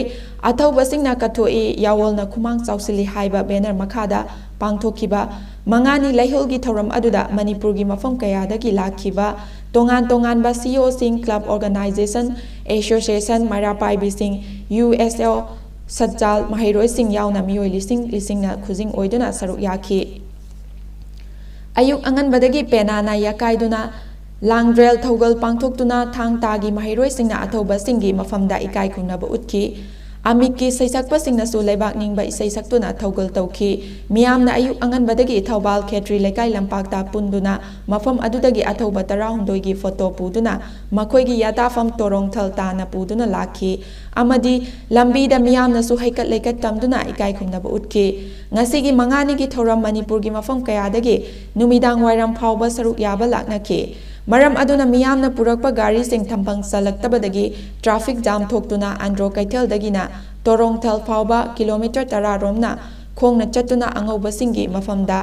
ꯑꯊꯧꯕꯁꯤꯡꯅ ꯀꯠꯊꯣꯛꯏ, ꯌꯥꯋꯣꯜꯅ ꯈꯨꯃꯥꯡ ꯆꯥꯎꯁꯤꯜꯂꯤ ꯍꯥꯏꯕ ꯕꯦꯅꯔ ꯃꯈꯥꯗ ꯄꯥꯡꯊꯣꯛꯈꯤꯕ ꯃꯉꯥꯅꯤ ꯂꯩꯍꯨꯜꯒꯤ ꯊꯧꯔꯝ ꯑꯗꯨꯗ ꯃꯅꯤꯄꯨꯔꯒꯤ ꯃꯐꯝ ꯀꯌꯥꯗꯒꯤ ꯂꯥꯛꯈꯤꯕ ꯇꯣꯉꯥꯟ ꯇꯣꯉꯥꯟꯕ ꯁꯤ ꯏ ꯑꯣꯁꯤꯡ, ꯀ꯭ꯂꯕ ꯑꯣꯔꯒꯅꯥꯏꯖꯦꯁꯟ, ꯑꯦꯁꯣꯁꯤꯌꯦꯁꯟ, ꯃꯩꯔꯥ ꯄꯥꯏꯕꯤꯁꯤꯡ, ꯌꯨ ꯑꯦꯁ ꯑꯣ, ꯁꯠꯆꯥꯜ ꯃꯍꯩꯔꯣꯏꯁꯤꯡ ꯌꯥꯎꯅ ꯃꯤꯑꯣꯏ ꯂꯤꯁꯤꯡ ꯂꯤꯁꯤꯡꯅ ꯈꯨꯖꯤꯡ ꯑꯣꯏꯗꯨꯅ ꯁꯔꯨꯛ ꯌꯥꯈꯤ꯫ ꯑꯌꯨꯛ ꯑꯉꯟꯕꯗꯒꯤ ꯄꯦꯅꯥꯅ ꯌꯥꯀꯥꯏꯗꯨꯅ ꯂꯥꯡꯗ꯭ꯔꯦꯜ ꯊꯧꯒꯜ ꯄꯥꯡꯊꯣꯛꯇꯨꯅ ꯊꯥꯡ ꯇꯥꯒꯤ ꯃꯍꯩꯔꯣꯏꯁꯤꯡꯅ ꯑꯊꯧꯕꯁꯤꯡꯒꯤ ꯃꯐꯝꯗ ꯏꯀꯥꯏ ꯈꯨꯝꯅꯕ ꯎꯠꯈꯤ꯫ ꯑꯃꯤꯠꯀꯤ ꯁꯩꯁꯛꯄꯁꯤꯡꯅꯁꯨ ꯂꯩꯕꯥꯛ ꯅꯤꯡꯕ ꯏꯁꯩ ꯁꯛꯇꯨꯅ ꯊꯧꯒꯜ ꯇꯧꯈꯤ꯫ ꯃꯤꯌꯥꯝꯅ ꯑꯌꯨꯛ ꯑꯉꯟꯕꯗꯒꯤ ꯊꯧꯕꯥꯜ ꯈꯦꯇ꯭ꯔꯤ ꯂꯩꯀꯥꯏ ꯂꯝꯄꯥꯛꯇ ꯄꯨꯟꯗꯨꯅ ꯃꯐꯝ ꯑꯗꯨꯗꯒꯤ ꯑꯊꯧꯕ ꯇꯔꯥꯍꯨꯝꯗꯣꯏꯒꯤ ꯐꯣꯇꯣ ꯄꯨꯗꯨꯅ ꯃꯈꯣꯏꯒꯤ ꯌꯥꯇꯥꯐꯝ ꯇꯣꯔꯣꯡꯊꯜ ꯇꯥꯅ ꯄꯨꯗꯨꯅ ꯂꯥꯛꯈꯤ ꯑꯃꯗꯤ ꯂꯝꯕꯤꯗ ꯃꯤꯌꯥꯝꯅꯁꯨ ꯍꯩꯀꯠ ꯂꯩꯀꯠ ꯇꯝꯗꯨꯅ ꯏꯀꯥꯏ ꯈꯨꯝꯅꯕ ꯎꯠꯈꯤ꯫ ꯉꯁꯤꯒꯤ ꯃꯉꯥꯅꯤꯒꯤ ꯊꯧꯔꯝ ꯃꯅꯤꯄꯨꯔꯒꯤ ꯃꯐꯝ ꯀꯌꯥꯗꯒꯤ ꯅꯨꯃꯤꯗꯥꯡ ꯋꯥꯏꯔꯝ ꯐꯥꯎꯕ ꯁꯔꯨꯛ ꯌꯥꯕ ꯂꯥꯛꯅꯈꯤ꯫ ꯃꯔꯝ ꯑꯗꯨꯅ ꯃꯤꯌꯥꯝꯅ ꯄꯨꯔꯛꯄ ꯒꯥꯔꯤꯁꯤꯡ ꯊꯝꯐꯝ ꯆꯜꯂꯛꯇꯕꯗꯒꯤ ꯇ꯭ꯔꯥꯐꯤꯛ ꯖꯥꯝ ꯊꯣꯛꯇꯨꯅ ꯑꯟꯗ꯭ꯔꯣ ꯀꯩꯊꯦꯜꯗꯒꯤꯅ ꯇꯣꯔꯣꯡꯊꯦꯜ ꯐꯥꯎꯕ ꯀꯤꯂꯣꯃꯤꯇꯔ ꯇꯔꯥ ꯔꯣꯝꯅ ꯈꯣꯡꯅ ꯆꯠꯇꯨꯅ ꯑꯉꯧꯕꯁꯤꯡꯒꯤ ꯃꯐꯝꯗ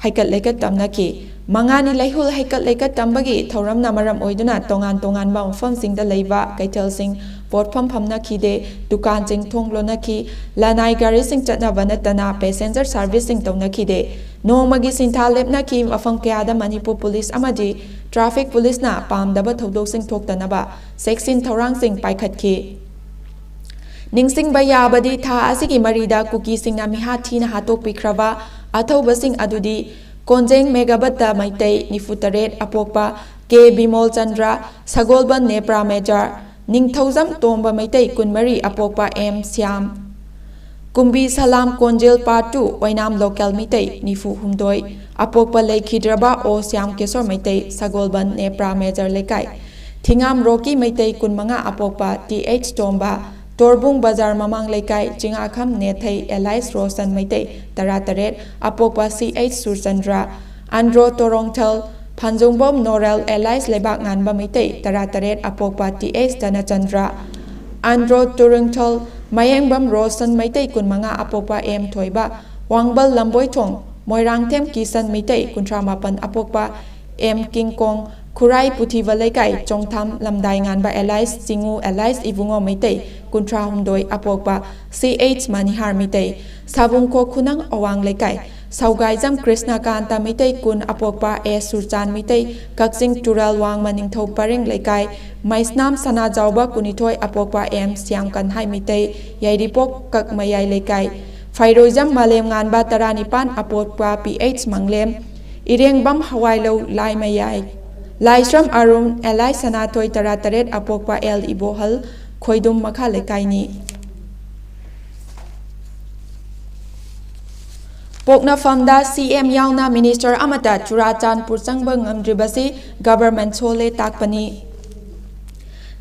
ꯍꯩꯀꯠ ꯂꯩꯀꯠ ꯇꯝꯅꯈꯤ꯫ ꯃꯉꯥꯅꯤ ꯂꯩꯍꯨꯜ ꯍꯩꯀꯠ ꯂꯩꯀꯠ ꯇꯝꯕꯒꯤ ꯊꯧꯔꯝꯅ ꯃꯔꯝ ꯑꯣꯏꯗꯨꯅ ꯇꯣꯉꯥꯟ ꯇꯣꯉꯥꯟꯕ ꯃꯐꯝꯁꯤꯡꯗ ꯂꯩꯕ ꯀꯩꯊꯦꯜꯁꯤꯡ ꯄꯣꯠꯐꯝ ꯐꯝꯅꯈꯤꯗꯦ, ꯗꯨꯀꯥꯟꯁꯤꯡ ꯊꯣꯡ ꯂꯣꯟꯅꯈꯤ, ꯂꯅꯥꯏ ꯒꯥꯔꯤꯁꯤꯡ ꯆꯠꯅꯕ ꯅꯠꯇꯅ ꯄꯦꯁꯦꯟꯖꯔ ꯁꯥꯔꯚꯤꯁꯁꯤꯡ ꯇꯧꯅꯈꯤꯗꯦ꯫ ꯅꯣꯡꯃꯒꯤ ꯁꯤꯟꯊꯥ ꯂꯦꯞꯅꯈꯤ꯫ ꯃꯐꯝ ꯀꯌꯥꯗ ꯃꯅꯤꯄꯨꯔ ꯄꯨꯂꯤꯁ ꯑꯃꯗꯤ ꯇ꯭ꯔꯥꯐꯤꯛ ꯄꯨꯂꯤꯁꯅ ꯄꯥꯝꯗꯕ ꯊꯧꯗꯣꯛꯁꯤꯡ ꯊꯣꯛꯇꯅꯕ ꯆꯦꯛꯁꯤꯟ ꯊꯧꯔꯥꯡꯁꯤꯡ ꯄꯥꯏꯈꯠꯈꯤ꯫ ꯅꯤꯡꯁꯤꯡꯕ ꯌꯥꯕꯗꯤ ꯊꯥ ꯑꯁꯤꯒꯤ ꯃꯔꯤꯗ ꯀꯨꯀꯤꯁꯤꯡꯅ ꯃꯤꯍꯥꯠ ꯊꯤꯅ ꯍꯥꯠꯇꯣꯛꯄꯤꯈ꯭ꯔꯕ ꯑꯊꯧꯕꯁꯤꯡ ꯑꯗꯨꯗꯤ ꯀꯣꯟꯖꯦꯡ ꯃꯦꯒꯥꯕꯠꯇ ꯃꯩꯇꯩ ꯅꯤꯐꯨ ꯇꯔꯦꯠ, ꯑꯄꯣꯛꯄ ꯀꯦ ꯕꯤꯃꯣꯜ ꯆꯟꯗ꯭ꯔ, ꯁꯒꯣꯜꯕꯟ ꯅꯦꯄ꯭ꯔꯥ ꯃꯦꯖꯔ, ꯅꯤꯡꯊꯧꯖꯝ ꯇꯣꯝꯕ ꯃꯩꯇꯩ ꯀꯨꯟꯃꯔꯤ, ꯑꯄꯣꯛꯄ ꯑꯦꯝ ꯁ꯭ꯌꯥꯝ, ꯀꯨꯝꯕꯤ ꯁꯂꯥꯝ ꯀꯣꯟꯖꯦꯜ ꯄꯥꯔꯠ ꯇꯨ, ꯑꯣꯏꯅꯥꯝ ꯂꯣꯀꯦꯜ ꯃꯤꯇꯩ ꯅꯤꯐꯨ ꯍꯨꯝꯗꯣꯏ, ꯑꯄꯣꯛꯄ ꯂꯩꯈꯤꯗ꯭ꯔꯕ ꯑꯣ ꯁ꯭ꯌꯥꯝ ꯀꯦꯁꯣꯔ ꯃꯩꯇꯩ, ꯁꯒꯣꯜꯕꯟ ꯅꯦꯄ꯭ꯔꯥ ꯃꯦꯖꯔ ꯂꯩꯀꯥꯏ, ꯊꯤꯉꯥꯝ ꯔꯣꯀꯤ ꯃꯩꯇꯩ ꯀꯨꯟꯃꯉꯥ, ꯑꯄꯣꯛꯄ ꯇꯤ ꯑꯩꯆ ꯇꯣꯝꯕ, ꯇꯣꯔꯕꯨꯡ ꯕꯖꯥꯔ ꯃꯃꯥꯡ ꯂꯩꯀꯥꯏ ꯆꯤꯡꯉꯥꯈꯝ ꯅꯦꯊꯩ alias ꯔꯣꯁꯟ ꯃꯩꯇꯩ ꯇꯔꯥꯇꯔꯦꯠ, ꯑꯄꯣꯛꯄ ꯁꯤ ꯑꯩꯆ ꯁꯨꯔꯆꯟꯗ꯭ꯔ, ꯑꯟꯗ꯭ꯔꯣ ꯇꯣꯔꯣꯡꯊꯦꯜ ꯐꯟꯖꯣꯡꯕꯝ ꯅꯣꯔꯦꯜ alias ꯂꯩꯕꯥꯛ ꯉꯥꯟꯕ ꯃꯩꯇꯩ ꯇꯔꯥꯇꯔꯦꯠ, ꯑꯄꯣꯛꯄ ꯇꯤ ꯑꯩꯆ ꯙꯅꯆꯟꯗ꯭ꯔ, ꯑꯟꯗ꯭ꯔꯣ ꯇꯣꯔꯣꯡꯊꯦꯜ ꯃꯌꯦꯡꯕꯝ ꯔꯣꯁꯟ ꯃꯩꯇꯩ ꯀꯨꯟꯃꯉꯥ, ꯑꯄꯣꯛꯄ ꯑꯦꯝ ꯊꯣꯏꯕ, ꯋꯥꯡꯕꯜ ꯂꯝꯕꯣꯏꯊꯣꯡ ꯃꯣꯏꯔꯥꯡꯊꯦꯝ ꯀꯤꯁꯟ ꯃꯩꯇꯩ ꯀꯨꯟꯊ꯭ꯔꯥ ꯃꯥꯄꯟ, ꯑꯄꯣꯛꯄ ꯑꯦꯝ ꯀꯤꯡꯀꯣꯡ, ꯈꯨꯔꯥꯏ ꯄꯨꯊꯤꯕ ꯂꯩꯀꯥꯏ ꯆꯣꯡꯊꯥꯝ ꯂꯝꯗꯥꯏ ꯉꯥꯟꯕ alias ꯆꯤꯡꯉꯨ alias ꯏꯕꯨꯡꯉꯣ ꯃꯩꯇꯩ ꯀꯨꯟꯊ꯭ꯔꯥ ꯍꯨꯝꯗꯣꯏ, ꯑꯄꯣꯛꯄ ꯁꯤ ꯑꯩꯆ ꯃꯅꯤꯍꯥꯔ ꯃꯩꯇꯩ, ꯁꯥꯕꯨꯡꯈꯣꯛ ꯈꯨꯅꯪ ꯑꯋꯥꯡ ꯂꯩꯀꯥꯏ ꯁꯥꯎꯒꯥꯏꯖꯝ ꯀ꯭ꯔꯤꯁꯅꯀꯥꯟꯇ ꯃꯩꯇꯩ ꯀꯨꯟ, ꯑꯄꯣꯛꯄ ꯑꯦ ꯁꯨꯔꯆꯥꯟ ꯃꯩꯇꯩ ꯀꯛꯆꯤꯡ ꯇꯨꯔꯦꯜ ꯋꯥꯡꯃ ꯅꯤꯡꯊꯧ ꯄꯔꯦꯡ ꯂꯩꯀꯥꯏ, ꯃꯩꯁꯅꯥꯝ ꯁꯅꯥꯖꯥꯎꯕ ꯀꯨꯟꯅꯤꯊꯣꯏ, ꯑꯄꯣꯛꯄ ꯑꯦꯝ ꯁ꯭ꯌꯥꯝꯀꯟꯍꯥꯏ ꯃꯩꯇꯩ ꯌꯥꯏꯔꯤꯄꯣꯛ ꯀꯛꯃꯌꯥꯏ ꯂꯩꯀꯥꯏ, ꯐꯩꯔꯣꯏꯖꯝ ꯃꯥꯂꯦꯝ ꯉꯥꯟꯕ ꯇꯔꯥꯅꯤꯄꯥꯟ, ꯑꯄꯣꯛꯄ ꯄꯤ ꯑꯩꯆ ꯃꯪꯂꯦꯝ, ꯏꯔꯦꯡꯕꯝ ꯍꯋꯥꯏꯂꯧ ꯂꯥꯏꯃꯌꯥꯏ, ꯂꯥꯏꯁ꯭ꯔꯝ ꯑꯔꯨꯟ alias ꯁꯅꯥꯊꯣꯏ ꯇꯔꯥꯇꯔꯦꯠ, ꯑꯄꯣꯛꯄ ꯑꯦꯜ ꯏꯕꯣꯍꯜ ꯈꯣꯏꯗꯨꯝ ꯃꯈꯥ ꯂꯩꯀꯥꯏꯅꯤ꯫ ꯄꯣꯛꯅꯐꯝꯗ ꯁꯤ ꯑꯦꯝ ꯌꯥꯎꯅ ꯃꯤꯅꯤꯁꯇꯔ ꯑꯃꯠꯇ ꯆꯨꯔꯥꯆꯥꯟꯄꯨꯔ ꯆꯪꯕ ꯉꯝꯗ꯭ꯔꯤꯕꯁꯤ ꯒꯚꯔꯟꯃꯦꯟ ꯁꯣꯜꯂꯦ ꯇꯥꯛꯄꯅꯤ꯫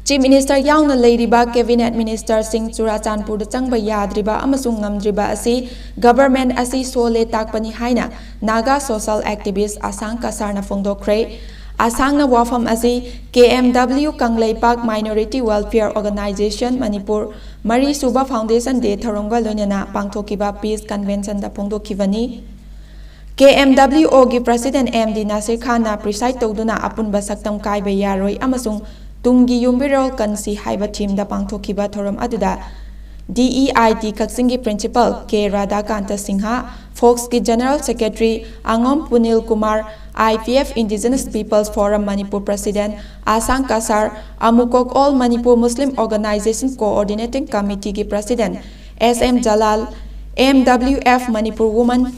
ꯆꯤꯐ ꯃꯤꯅꯤꯁꯇꯔ ꯌꯥꯎꯅ ꯂꯩꯔꯤꯕ ꯀꯦꯕꯤꯅꯦꯠ ꯃꯤꯅꯤꯁꯇꯔꯁꯤꯡ ꯆꯨꯔꯥꯆꯥꯟꯄꯨꯔꯗ ꯆꯪꯕ ꯌꯥꯗ꯭ꯔꯤꯕ ꯑꯃꯁꯨꯡ ꯉꯝꯗ꯭ꯔꯤꯕ ꯑꯁꯤ ꯒꯚꯔꯟꯃꯦꯟ ꯑꯁꯤ ꯁꯣꯜꯂꯦ ꯇꯥꯛꯄꯅꯤ ꯍꯥꯏꯅ ꯅꯥꯒꯥ ꯁꯣꯁꯤꯌꯦꯜ ꯑꯦꯛꯇꯤꯚꯤꯁ ꯑꯁꯥꯡ ꯀꯁꯥꯔꯅ ꯐꯣꯡꯗꯣꯛꯈ꯭ꯔꯦ꯫ ꯑꯁꯥꯡꯅ ꯋꯥꯐꯝ ꯑꯁꯤ K M W Kangleipak minority welfare organization Manipur ꯃꯔꯤꯁꯨꯕ ꯐꯥꯎꯟꯗꯦꯁꯟ ꯗꯦ ꯊꯧꯔꯝꯒ ꯂꯣꯏꯅꯅ ꯄꯥꯡꯊꯣꯛꯈꯤꯕ ꯄꯤꯁ ꯀꯟꯚꯦꯟꯁꯟꯗ ꯐꯣꯡꯗꯣꯛꯈꯤꯕꯅꯤ꯫ ꯀꯦ ꯑꯦꯝ ꯗꯕ꯭ꯂꯤꯎ ꯑꯣꯒꯤ ꯄ꯭ꯔꯁꯤꯗꯦꯟ ꯑꯦꯝ ꯗꯤ ꯅꯥꯁꯤꯔ ꯈꯥꯟꯅ ꯄ꯭ꯔꯤꯁꯥꯏꯗ ꯇꯧꯗꯨꯅ ꯑꯄꯨꯟꯕ ꯁꯛꯇꯝ ꯀꯥꯏꯕ ꯌꯥꯔꯣꯏ ꯑꯃꯁꯨꯡ ꯇꯨꯡꯒꯤ ꯌꯨꯝꯕꯤꯔꯣꯜ ꯀꯟꯁꯤ ꯍꯥꯏꯕ ꯊꯤꯝꯗ ꯄꯥꯡꯊꯣꯛꯈꯤꯕ ꯊꯧꯔꯝ ꯑꯗꯨꯗ ꯗꯤ ꯏ ꯑꯥꯏ ꯇꯤ ꯀꯛꯆꯤꯡꯒꯤ ꯄ꯭ꯔꯤꯟꯁꯤꯄꯜ ꯀꯦ ꯔꯥꯙꯥꯀꯥꯟꯇ ꯁꯤꯡꯍ, ꯐꯣꯛꯁꯀꯤ ꯖꯦꯅꯔꯦꯜ ꯁꯦꯀ꯭ꯔꯦꯇꯔꯤ ꯑꯉꯣꯝ Punil Kumar, I P F Indigenous People's Forum Manipur President Asang Kasar, ꯑꯃꯨꯀꯣꯛ All Manipur Muslim Organization Coordinating Committeeꯒꯤ president S M Jalal, M W F Manipur women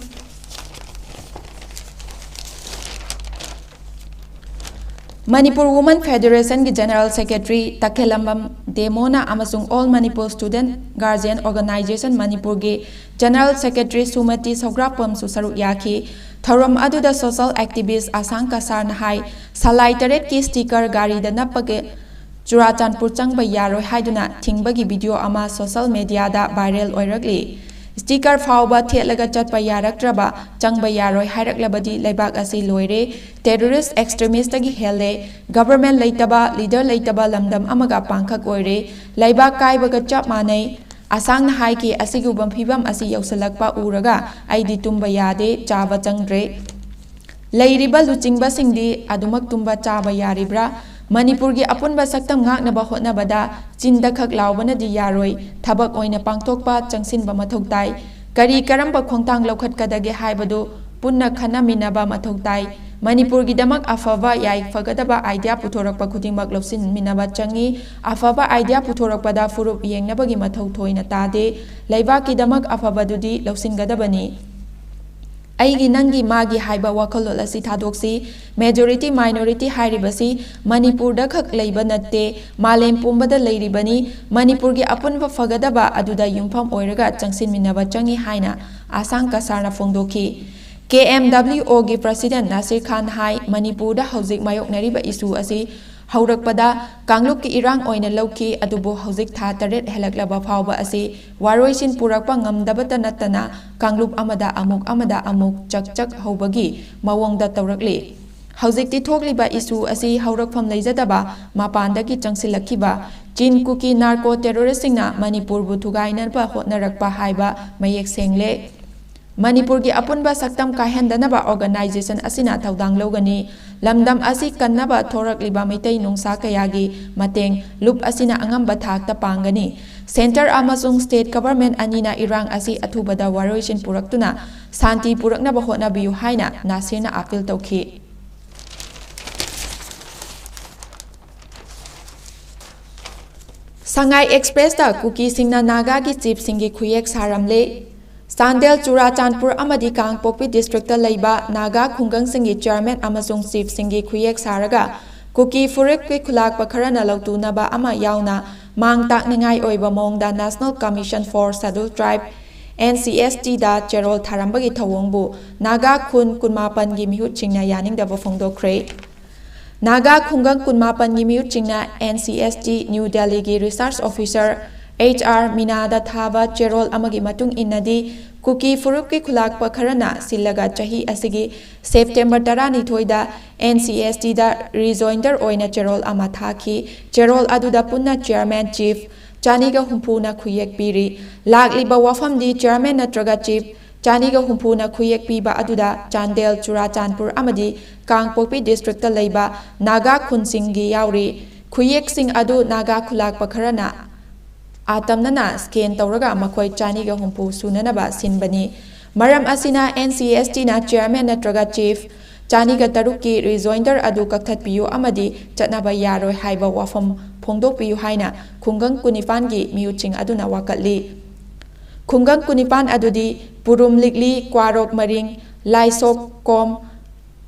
Manipur women ꯐꯦꯗꯔꯦꯁꯟꯒꯤ ꯖꯦꯅꯔꯦꯜ ꯁꯦꯀ꯭ꯔꯦꯇꯔꯤ ꯇꯈꯦꯂꯝꯕꯝ ꯗꯦꯃꯣꯅ ꯑꯃꯁꯨꯡ All Manipur Student Guardian Organization ꯃꯅꯤꯄꯨꯔꯒꯤ general secretary Sumati ꯁꯧꯒ꯭ꯔꯥꯛꯄꯝꯁꯨ ꯁꯔꯨꯛ ꯌꯥꯈꯤ꯫ ꯊꯧꯔꯝ ꯑꯗꯨꯗ ꯁꯣꯁꯤꯌꯦꯜ ꯑꯦꯛꯇꯤꯚꯤꯁ ꯑꯁꯥꯡ ꯀꯁꯥꯔꯅ ꯍꯥꯏ, ꯁꯂꯥꯏ ꯇꯔꯦꯠꯀꯤ ꯁ꯭ꯇꯤꯀꯔ ꯒꯥꯔꯤꯗ ꯅꯞꯄꯒ ꯆꯨꯔꯥꯆꯥꯟꯄꯨꯔ ꯆꯪꯕ ꯌꯥꯔꯣꯏ ꯍꯥꯏꯗꯨꯅ ꯊꯤꯡꯕꯒꯤ ꯚꯤꯗꯤꯑꯣ ꯑꯃ ꯁꯣꯁꯦꯜ ꯃꯦꯗꯤꯌꯥꯗ ꯚꯥꯏꯔꯦꯜ ꯑꯣꯏꯔꯛꯂꯤ꯫ ꯁ꯭ꯇꯤꯀꯔ ꯐꯥꯎꯕ ꯊꯦꯠꯂꯒ ꯆꯠꯄ ꯌꯥꯔꯛꯇ꯭ꯔꯕ, ꯆꯪꯕ ꯌꯥꯔꯣꯏ ꯍꯥꯏꯔꯛꯂꯕꯗꯤ ꯂꯩꯕꯥꯛ ꯑꯁꯤ ꯂꯣꯏꯔꯦ, ꯇꯦꯔꯣꯔꯤꯁ ꯑꯦꯛꯁꯇ꯭ꯔꯤꯃꯤꯁꯇꯒꯤ ꯍꯦꯜꯂꯦ, ꯒꯚꯔꯟꯃꯦꯟꯠ ꯂꯩꯇꯕ, ꯂꯤꯗꯔ ꯂꯩꯇꯕ ꯂꯝꯗꯝ ꯑꯃꯒ ꯄꯥꯡꯈꯛ ꯑꯣꯏꯔꯦ, ꯂꯩꯕꯥꯛ ꯀꯥꯏꯕꯒ ꯆꯞ ꯃꯥꯟꯅꯩ꯫ ꯑꯁꯥꯡꯅ ꯍꯥꯏꯈꯤ, ꯑꯁꯤꯒꯨꯝꯕ ꯐꯤꯕꯝ ꯑꯁꯤ ꯌꯧꯁꯤꯜꯂꯛꯄ ꯎꯔꯒ ꯑꯩꯗꯤ ꯇꯨꯝꯕ ꯌꯥꯗꯦ, ꯆꯥꯕ ꯆꯪꯗ꯭ꯔꯦ꯫ ꯂꯩꯔꯤꯕ ꯂꯨꯆꯤꯡꯕꯁꯤꯡꯗꯤ ꯑꯗꯨꯃꯛ ꯇꯨꯝꯕ ꯆꯥꯕ ꯌꯥꯔꯤꯕ꯭ꯔꯥ? ꯃꯅꯤꯄꯨꯔꯒꯤ ꯑꯄꯨꯟꯕ ꯁꯛꯇꯝ ꯉꯥꯛꯅꯕ ꯍꯣꯠꯅꯕꯗ ꯆꯤꯟꯗ ꯈꯛ ꯂꯥꯎꯕꯅꯗꯤ ꯌꯥꯔꯣꯏ, ꯊꯕꯛ ꯑꯣꯏꯅ ꯄꯥꯡꯊꯣꯛꯄ ꯆꯪꯁꯤꯟꯕ ꯃꯊꯧ ꯇꯥꯏ꯫ ꯀꯔꯤ ꯀꯔꯝꯕ ꯈꯣꯡꯊꯥꯡ ꯂꯧꯈꯠꯀꯗꯒꯦ ꯍꯥꯏꯕꯗꯨ ꯄꯨꯟꯅ ꯈꯟꯅꯃꯤꯟꯅꯕ ꯃꯊꯧ ꯇꯥꯏ꯫ ꯃꯅꯤꯄꯨꯔꯒꯤꯗꯃꯛ ꯑꯐꯕ ꯌꯥꯏꯐꯒꯗꯕ ꯑꯥꯏꯗꯤꯌꯥ ꯄꯨꯊꯣꯔꯛꯄ ꯈꯨꯗꯤꯡꯃꯛ ꯂꯧꯁꯤꯟꯃꯤꯟꯅꯕ ꯆꯪꯏ꯫ ꯑꯐꯕ ꯑꯥꯏꯗꯤꯌꯥ ꯄꯨꯊꯣꯔꯛꯄꯗ ꯐꯨꯔꯨꯞ ꯌꯦꯡꯅꯕꯒꯤ ꯃꯊꯧ ꯊꯣꯏꯅ ꯇꯥꯗꯦ꯫ ꯂꯩꯕꯥꯛꯀꯤꯗꯃꯛ ꯑꯐꯕꯗꯨꯗꯤ ꯂꯧꯁꯤꯟꯒꯗꯕꯅꯤ꯫ ꯑꯩꯒꯤ, ꯅꯪꯒꯤ, ꯃꯥꯒꯤ ꯍꯥꯏꯕ ꯋꯥꯈꯜꯂꯣꯟ ꯑꯁꯤ ꯊꯥꯗꯣꯛꯁꯤ꯫ ꯃꯦꯖꯣꯔꯤꯇꯤ ꯃꯥꯏꯅꯣꯔꯤꯇꯤ ꯍꯥꯏꯔꯤꯕꯁꯤ ꯃꯅꯤꯄꯨꯔꯗ ꯈꯛ ꯂꯩꯕ ꯅꯠꯇꯦ, ꯃꯥꯂꯦꯝ ꯄꯨꯝꯕꯗ ꯂꯩꯔꯤꯕꯅꯤ꯫ ꯃꯅꯤꯄꯨꯔꯒꯤ ꯑꯄꯨꯟꯕ ꯐꯒꯗꯕ ꯑꯗꯨꯗ ꯌꯨꯝꯐꯝ ꯑꯣꯏꯔꯒ ꯆꯪꯁꯤꯟꯃꯤꯟꯅꯕ ꯆꯪꯏ ꯍꯥꯏꯅ ꯑꯁꯥꯡ ꯀꯁꯥꯔꯅ ꯐꯣꯡꯗꯣꯛꯈꯤ꯫ ꯀꯦ ꯑꯦꯝ ꯗꯕ꯭ꯂꯤꯎ ꯑꯣꯒꯤ ꯄ꯭ꯔꯁꯤꯗꯦꯟꯠ ꯅꯥꯁꯤꯔ ꯈꯥꯟ ꯍꯥꯏ, ꯃꯅꯤꯄꯨꯔꯗ ꯍꯧꯖꯤꯛ ꯃꯥꯌꯣꯛꯅꯔꯤꯕ ꯏꯁꯨ ꯑꯁꯤ ꯍꯧꯔꯛꯄꯗ ꯀꯥꯡꯂꯨꯞꯀꯤ ꯏꯔꯥꯡ ꯑꯣꯏꯅ ꯂꯧꯈꯤ, ꯑꯗꯨꯕꯨ ꯍꯧꯖꯤꯛ ꯊꯥ ꯇꯔꯦꯠ ꯍꯦꯜꯂꯛꯂꯕ ꯐꯥꯎꯕ ꯑꯁꯤ ꯋꯥꯔꯣꯏꯁꯤꯟ ꯄꯨꯔꯛꯄ ꯉꯝꯗꯕꯇ ꯅꯠꯇꯅ ꯀꯥꯡꯂꯨꯞ ꯑꯃꯗ ꯑꯃꯨꯛ ꯑꯃꯗ ꯑꯃꯨꯛ ꯆꯛ ꯆꯛ ꯍꯧꯕꯒꯤ ꯃꯑꯣꯡꯗ ꯇꯧꯔꯛꯂꯤ꯫ ꯍꯧꯖꯤꯛꯇꯤ ꯊꯣꯛꯂꯤꯕ ꯏꯁꯨ ꯑꯁꯤ ꯍꯧꯔꯛꯐꯝ ꯂꯩꯖꯗꯕ ꯃꯄꯥꯟꯗꯒꯤ ꯆꯪꯁꯤꯜꯂꯛꯈꯤꯕ ꯆꯤꯟ ꯀꯨꯀꯤ ꯅꯥꯔꯀꯣ ꯇꯦꯔꯣꯔꯤꯁꯁꯤꯡꯅ ꯃꯅꯤꯄꯨꯔꯕꯨ ꯊꯨꯒꯥꯏꯅꯕ ꯍꯣꯠꯅꯔꯛꯄ ꯍꯥꯏꯕ ꯃꯌꯦꯛ ꯁꯦꯡꯂꯦ꯫ ꯃꯅꯤꯄꯨꯔꯒꯤ ꯑꯄꯨꯟꯕ ꯁꯛꯇꯝ ꯀꯥꯏꯍꯟꯗꯅꯕ ꯑꯣꯔꯒꯅꯥꯏꯖꯦꯁꯟ ꯑꯁꯤꯅ ꯊꯧꯗꯥꯡ ꯂꯧꯒꯅꯤ꯫ ꯂꯝꯗꯝ ꯑꯁꯤ ꯀꯟꯅꯕ ꯊꯣꯔꯛꯂꯤꯕ ꯃꯩꯇꯩ ꯅꯨꯡꯁꯥ ꯀꯌꯥꯒꯤ ꯃꯇꯦꯡ ꯂꯨꯞ ꯑꯁꯤꯅ ꯑꯉꯝꯕ ꯊꯥꯛꯇ ꯄꯥꯡꯒꯅꯤ꯫ ꯁꯦꯟꯇꯔ ꯑꯃꯁꯨꯡ ꯁ꯭ꯇꯦꯠ ꯒꯚꯔꯟꯃꯦꯟꯠ ꯑꯅꯤꯅ ꯏꯔꯥꯡ ꯑꯁꯤ ꯑꯊꯨꯕꯗ ꯋꯥꯔꯣꯏꯁꯤꯟ ꯄꯨꯔꯛꯇꯨꯅ ꯁꯥꯟꯇꯤ ꯄꯨꯔꯛꯅꯕ ꯍꯣꯠꯅꯕꯤꯌꯨ ꯍꯥꯏꯅ ꯅꯥꯁꯤꯔꯅ ꯑꯥꯄꯤꯜ ꯇꯧꯈꯤ꯫ ꯁꯉꯥꯏ ꯑꯦꯛꯁꯄ꯭ꯔꯦꯁꯇ ꯀꯨꯀꯤꯁꯤꯡꯅ ꯅꯥꯒꯥꯒꯤ ꯆꯤꯐꯁꯤꯡꯒꯤ ꯈꯨꯌꯦꯛ ꯁꯥꯔꯝꯂꯦ꯫ ꯆꯥꯟꯗꯦꯜ, ꯆꯨꯔꯥꯆꯥꯟꯄꯨꯔ ꯑꯃꯗꯤ ꯀꯥꯡꯄꯣꯛꯄꯤ ꯗꯤꯁꯇ꯭ꯔꯤꯛꯇ ꯂꯩꯕ ꯅꯥꯒꯥ ꯈꯨꯡꯒꯪꯁꯤꯡꯒꯤ ꯆꯤꯌꯔꯃꯦꯟ ꯑꯃꯁꯨꯡ ꯆꯤꯐꯁꯤꯡꯒꯤ ꯈꯨꯌꯦꯛ ꯁꯥꯔꯒ ꯀꯨꯀꯤ ꯐꯨꯔꯨꯞꯀꯤ ꯈꯨꯂꯥꯛꯄ ꯈꯔꯅ ꯂꯧꯇꯨꯅꯕ ꯑꯃ ꯌꯥꯎꯅ ꯃꯥꯡ ꯇꯥꯛꯅꯤꯡꯉꯥꯏ ꯑꯣꯏꯕ ꯃꯑꯣꯡꯗ National Commission for Scheduled Tribe, N C S T, ꯗ ꯆꯦꯔꯣꯜ ꯊꯥꯔꯝꯕꯒꯤ ꯊꯧꯑꯣꯡꯕꯨ ꯅꯥꯒꯥ ꯈꯨꯟ ꯀꯨꯟꯃꯥꯄꯟꯒꯤ ꯃꯤꯍꯨꯠꯁꯤꯡꯅ ꯌꯥꯅꯤꯡꯗꯕ ꯐꯣꯡꯗꯣꯛꯈ꯭ꯔꯦ꯫ ꯅꯥꯒꯥ ꯈꯨꯡꯒꯪ ꯀꯨꯟꯃꯥꯄꯟꯒꯤ ꯃꯤꯍꯨꯠꯁꯤꯡꯅ N C S T New Delhiꯒꯤ Research Officer H R ꯃꯤꯅꯥꯗ ꯊꯥꯕ ꯆꯦꯔꯣꯜ ꯑꯃꯒꯤ ꯃꯇꯨꯡ ꯏꯟꯅꯗꯤ, ꯀꯨꯀꯤ ꯐꯨꯔꯨꯞꯀꯤ ꯈꯨꯂꯥꯛꯄ ꯈꯔꯅ ꯁꯤꯜꯂꯒ ꯆꯍꯤ ꯑꯁꯤꯒꯤ September ꯇꯔꯥꯅꯤꯊꯣꯏꯗ N C S Tꯗ rejoinder ꯑꯣꯏꯅ ꯆꯦꯔꯣꯜ ꯑꯃ ꯊꯥꯈꯤ꯫ ꯆꯦꯔꯣꯜ ꯑꯗꯨꯗ ꯄꯨꯟꯅ chairman, chief ꯆꯅꯤꯒ ꯍꯨꯝꯐꯨꯅ ꯈꯨꯌꯦꯛ ꯄꯤꯔꯤ꯫ ꯂꯥꯛꯂꯤꯕ ꯋꯥꯐꯝꯗꯤ chairman ꯅꯠꯇ꯭ꯔꯒ chief ꯆꯅꯤꯒ ꯍꯨꯝꯐꯨꯅ ꯈꯨꯌꯦꯛ ꯄꯤꯕ ꯑꯗꯨꯗ ꯆꯥꯟꯗꯦꯜ, ꯆꯨꯔꯥꯆꯥꯟꯄꯨꯔ ꯑꯃꯗꯤ ꯀꯥꯡꯄꯣꯛꯄꯤ districtꯇ ꯂꯩꯕ ꯅꯥꯒꯥ ꯈꯨꯟꯁꯤꯡꯒꯤ ꯌꯥꯎꯔꯤ꯫ ꯈꯨꯌꯦꯛꯁꯤꯡ ꯑꯗꯨ ꯅꯥꯒꯥ ꯈꯨꯂꯥꯛꯄ ꯈꯔꯅ ꯑꯇꯝꯅꯅ scan ꯇꯧꯔꯒ ꯃꯈꯣꯏ ꯆꯅꯤꯒ ꯍꯨꯝꯐꯨ ꯁꯨꯅꯅꯕ ꯁꯤꯟꯕꯅꯤ꯫ ꯃꯔꯝ ꯑꯁꯤꯅ N C S Tꯅ chairman ꯅꯠꯇ꯭ꯔꯒ chief ꯆꯅꯤꯒ ꯇꯔꯨꯛꯀꯤ rejoinder ꯑꯗꯨ ꯀꯛꯊꯠꯄꯤꯌꯨ ꯑꯃꯗꯤ ꯆꯠꯅꯕ ꯌꯥꯔꯣꯏ ꯍꯥꯏꯕ ꯋꯥꯐꯝ ꯐꯣꯡꯗꯣꯛꯄꯤꯌꯨ ꯍꯥꯏꯅ ꯈꯨꯡꯒꯪ ꯀꯨꯟꯅꯤꯄꯥꯟꯒꯤ ꯃꯤꯍꯨꯠꯁꯤꯡ ꯑꯗꯨꯅ ꯋꯥꯀꯠꯂꯤ꯫ ꯈꯨꯡꯒꯪ ꯀꯨꯟꯅꯤꯄꯥꯟ ꯑꯗꯨꯗꯤ ꯄꯨꯔꯨꯝ ꯂꯤꯛꯂꯤ, ꯀ꯭ꯋꯥꯔꯣꯛ ꯃꯔꯤꯡ, ꯂꯥꯏꯁꯣꯛ ꯀꯣꯝ,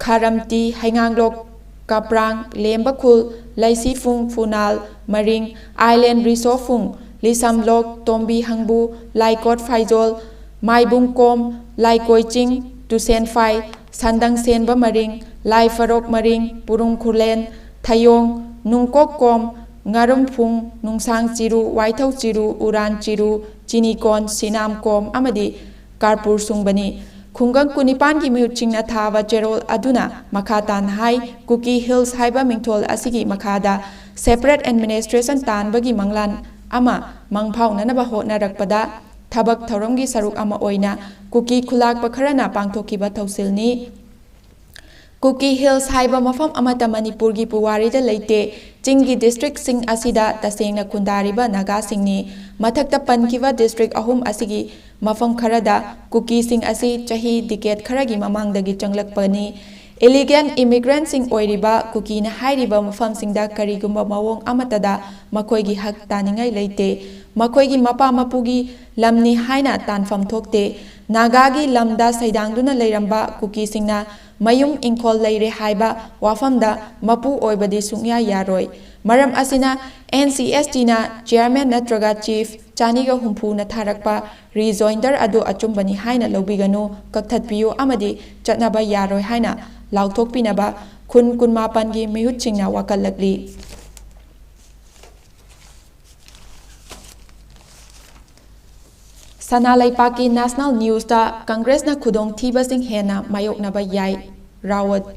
ꯈꯥꯔꯝꯇꯤ, ꯍꯩꯉꯥꯡꯂꯣꯛ, ꯀꯥꯄ꯭ꯔꯥꯡ, ꯂꯦꯝꯕꯈꯨꯜ, ꯂꯩꯁꯤꯐꯨꯡ, ꯐꯨꯅꯥꯜ, ꯃꯔꯤꯡ, ꯑꯥꯏꯂꯦꯟ, ꯔꯤꯁꯣꯐꯨꯡ, ꯂꯤꯁꯝꯂꯣꯛ, ꯇꯣꯝꯕꯤ ꯍꯪꯕꯨ, ꯂꯥꯏꯀꯣꯠ ꯐꯥꯏꯖꯣꯜ, ꯃꯥꯏꯕꯨꯡꯀꯣꯝ, ꯂꯥꯏꯀꯣꯏꯆꯤꯡ, ꯇꯨꯁꯦꯟꯐꯥꯏ, ꯁꯟꯗꯪ ꯁꯦꯟꯕ ꯃꯔꯤꯡ, ꯂꯥꯏꯐꯔꯣꯛ ꯃꯔꯤꯡ, ꯄꯨꯔꯨꯝ ꯈꯨꯂꯦꯟ, ꯊꯌꯣꯡ, ꯅꯨꯡꯀꯣꯛꯀꯣꯝ, ꯉꯥꯔꯨꯝꯐꯨꯡ, ꯅꯨꯡꯁꯥꯡ ꯆꯤꯔꯨ, ꯋꯥꯏꯊꯧ ꯆꯤꯔꯨ, ꯎꯔꯥꯟ ꯆꯤꯔꯨ, ꯆꯤꯅꯤꯀꯣꯟ, ꯁꯤꯅꯥꯝꯀꯣꯝ ꯑꯃꯗꯤ ꯀꯥꯔꯄꯨꯔ ꯁꯨꯡꯕꯅꯤ꯫ ꯈꯨꯡꯒꯪ ꯀꯨꯟꯅꯤꯄꯥꯟꯒꯤ ꯃꯤꯍꯨꯠꯁꯤꯡꯅ ꯊꯥꯕ ꯆꯦꯔꯣꯜ ꯑꯗꯨꯅ ꯃꯈꯥ ꯇꯥꯅ ꯍꯥꯏ, ꯀꯨꯀꯤ ꯍꯤꯜꯁ ꯍꯥꯏꯕ ꯃꯤꯡꯊꯣꯜ ꯑꯁꯤꯒꯤ ꯃꯈꯥꯗ separate administration ꯇꯥꯟꯕꯒꯤ ꯃꯪꯂꯥꯟ ꯑꯃ ꯃꯪꯐꯥꯎꯅꯅꯕ ꯍꯣꯠꯅꯔꯛꯄꯗ ꯊꯕꯛ ꯊꯧꯔꯝꯒꯤ ꯁꯔꯨꯛ ꯑꯃ ꯑꯣꯏꯅ ꯀꯨꯀꯤ ꯈꯨꯂꯥꯛꯄ ꯈꯔꯅ ꯄꯥꯡꯊꯣꯛꯈꯤꯕ ꯊꯧꯁꯤꯜꯅꯤ꯫ ꯀꯨꯀꯤ ꯍꯤꯜꯁ ꯍꯥꯏꯕ ꯃꯐꯝ ꯑꯃꯠꯇ ꯃꯅꯤꯄꯨꯔꯒꯤ ꯄꯨꯋꯥꯔꯤꯗ ꯂꯩꯇꯦ꯫ ꯆꯤꯡꯒꯤ districtꯁꯤꯡ ꯑꯁꯤꯗ ꯇꯁꯦꯡꯅ ꯈꯨꯟꯗꯥꯔꯤꯕ ꯅꯥꯒꯥꯁꯤꯡꯅꯤ꯫ ꯃꯊꯛꯇ ꯄꯟꯈꯤꯕ district ꯑꯍꯨꯝ ꯑꯁꯤꯒꯤ ꯃꯐꯝ ꯈꯔꯗ ꯀꯨꯀꯤꯁꯤꯡ ꯑꯁꯤ ꯆꯍꯤ decade ꯈꯔꯒꯤ ꯃꯃꯥꯡꯗꯒꯤ ꯆꯪꯂꯛꯄꯅꯤ꯫ Illegal immigrantꯁꯤꯡ ꯑꯣꯏꯔꯤꯕ ꯀꯨꯀꯤꯅ ꯍꯥꯏꯔꯤꯕ ꯃꯐꯝꯁꯤꯡꯗ ꯀꯔꯤꯒꯨꯝꯕ ꯃꯑꯣꯡ ꯑꯃꯠꯇꯗ ꯃꯈꯣꯏꯒꯤ ꯍꯛ ꯇꯥꯅꯤꯡꯉꯥꯏ ꯂꯩꯇꯦ꯫ ꯃꯈꯣꯏꯒꯤ ꯃꯄꯥ ꯃꯄꯨꯒꯤ ꯂꯝꯅꯤ ꯍꯥꯏꯅ ꯇꯥꯟꯐꯝ ꯊꯣꯛꯇꯦ꯫ ꯅꯥꯒꯥꯒꯤ ꯂꯝꯗ ꯁꯩꯗꯥꯡꯗꯨꯅ ꯂꯩꯔꯝꯕ ꯀꯨꯀꯤꯁꯤꯡꯅ ꯃꯌꯨꯝ ꯏꯪꯈꯣꯜ ꯂꯩꯔꯦ ꯍꯥꯏꯕ ꯋꯥꯐꯝꯗ ꯃꯄꯨ ꯑꯣꯏꯕꯗꯤ ꯁꯨꯡꯌꯥ ꯌꯥꯔꯣꯏ꯫ ꯃꯔꯝ ꯑꯁꯤꯅ N C S Tꯅ chairman ꯅꯠꯇ꯭ꯔꯒ chief ꯆꯅꯤꯒ ꯍꯨꯝꯐꯨꯅ ꯊꯥꯔꯛꯄ rejoinder ꯑꯗꯨ ꯑꯆꯨꯝꯕꯅꯤ ꯍꯥꯏꯅ ꯂꯧꯕꯤꯒꯅꯨ, ꯀꯛꯊꯠꯄꯤꯌꯨ ꯑꯃꯗꯤ ꯆꯠꯅꯕ ꯌꯥꯔꯣꯏ ꯍꯥꯏꯅ ꯂꯥꯎꯊꯣꯛꯄꯤꯅꯕ ꯈꯨꯟ ꯀꯨꯟꯃꯥꯄꯟꯒꯤ ꯃꯤꯍꯨꯠꯁꯤꯡꯅ ꯋꯥꯀꯠꯂꯛꯂꯤ꯫ ꯁꯅꯥ ꯂꯩꯄꯥꯛꯀꯤ National News-ꯇ ꯀꯪꯒ꯭ꯔꯦꯁꯅ ꯈꯨꯗꯣꯡꯊꯤꯕꯁꯤꯡ ꯍꯦꯟꯅ ꯃꯥꯌꯣꯛꯅꯕ ꯌꯥꯏ, ꯔꯥꯋꯠ꯫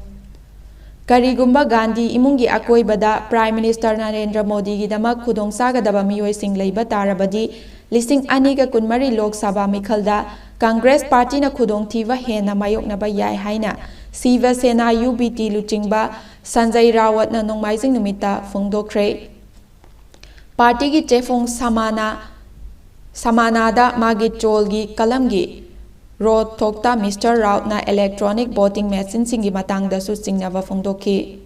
ꯀꯔꯤꯒꯨꯝꯕ ꯒꯥꯟꯙꯤ ꯏꯃꯨꯡꯒꯤ ꯑꯀꯣꯏꯕꯗ Prime Minister ꯅꯔꯦꯟꯗ꯭ꯔ ꯃꯣꯗꯤꯒꯤꯗꯃꯛ ꯈꯨꯗꯣꯡꯆꯥꯒꯗꯕ ꯃꯤꯑꯣꯏꯁꯤꯡ ꯂꯩꯕ ꯇꯥꯔꯕꯗꯤ, ꯂꯤꯁꯤꯡ ꯑꯅꯤꯒ ꯀꯨꯟꯃꯔꯤ ꯂꯣꯛ ꯁꯚꯥ ꯃꯤꯈꯜꯗ ꯀꯪꯒ꯭ꯔꯦꯁ ꯄꯥꯔꯇꯤꯅ ꯈꯨꯗꯣꯡꯊꯤꯕ ꯍꯦꯟꯅ ꯃꯥꯌꯣꯛꯅꯕ ꯌꯥꯏ ꯍꯥꯏꯅ ꯁꯤꯕ ꯁꯦꯅꯥ, ꯌꯨ ꯕꯤ ꯇꯤ ꯂꯨꯆꯤꯡꯕ ꯁꯟꯖꯌ ꯔꯥꯋꯠꯅ ꯅꯣꯡꯃꯥꯏꯖꯤꯡ ꯅꯨꯃꯤꯠꯇ ꯐꯣꯡꯗꯣꯛꯈ꯭ꯔꯦ꯫ ꯄꯥꯔꯇꯤꯒꯤ ꯆꯦꯐꯣꯡ ꯁꯃꯥꯅꯥ, ꯁꯃꯥꯅꯥꯗ ꯃꯥꯒꯤ ꯆꯣꯜꯒꯤ ꯀꯂꯝꯒꯤ ꯔꯣꯊꯣꯛꯇ Mister ꯔꯥꯎꯠꯅ electronic voting machine-ꯁꯤꯡꯒꯤ ꯃꯇꯥꯡꯗꯁꯨ ꯆꯤꯡꯅꯕ ꯐꯣꯡꯗꯣꯛꯈꯤ꯫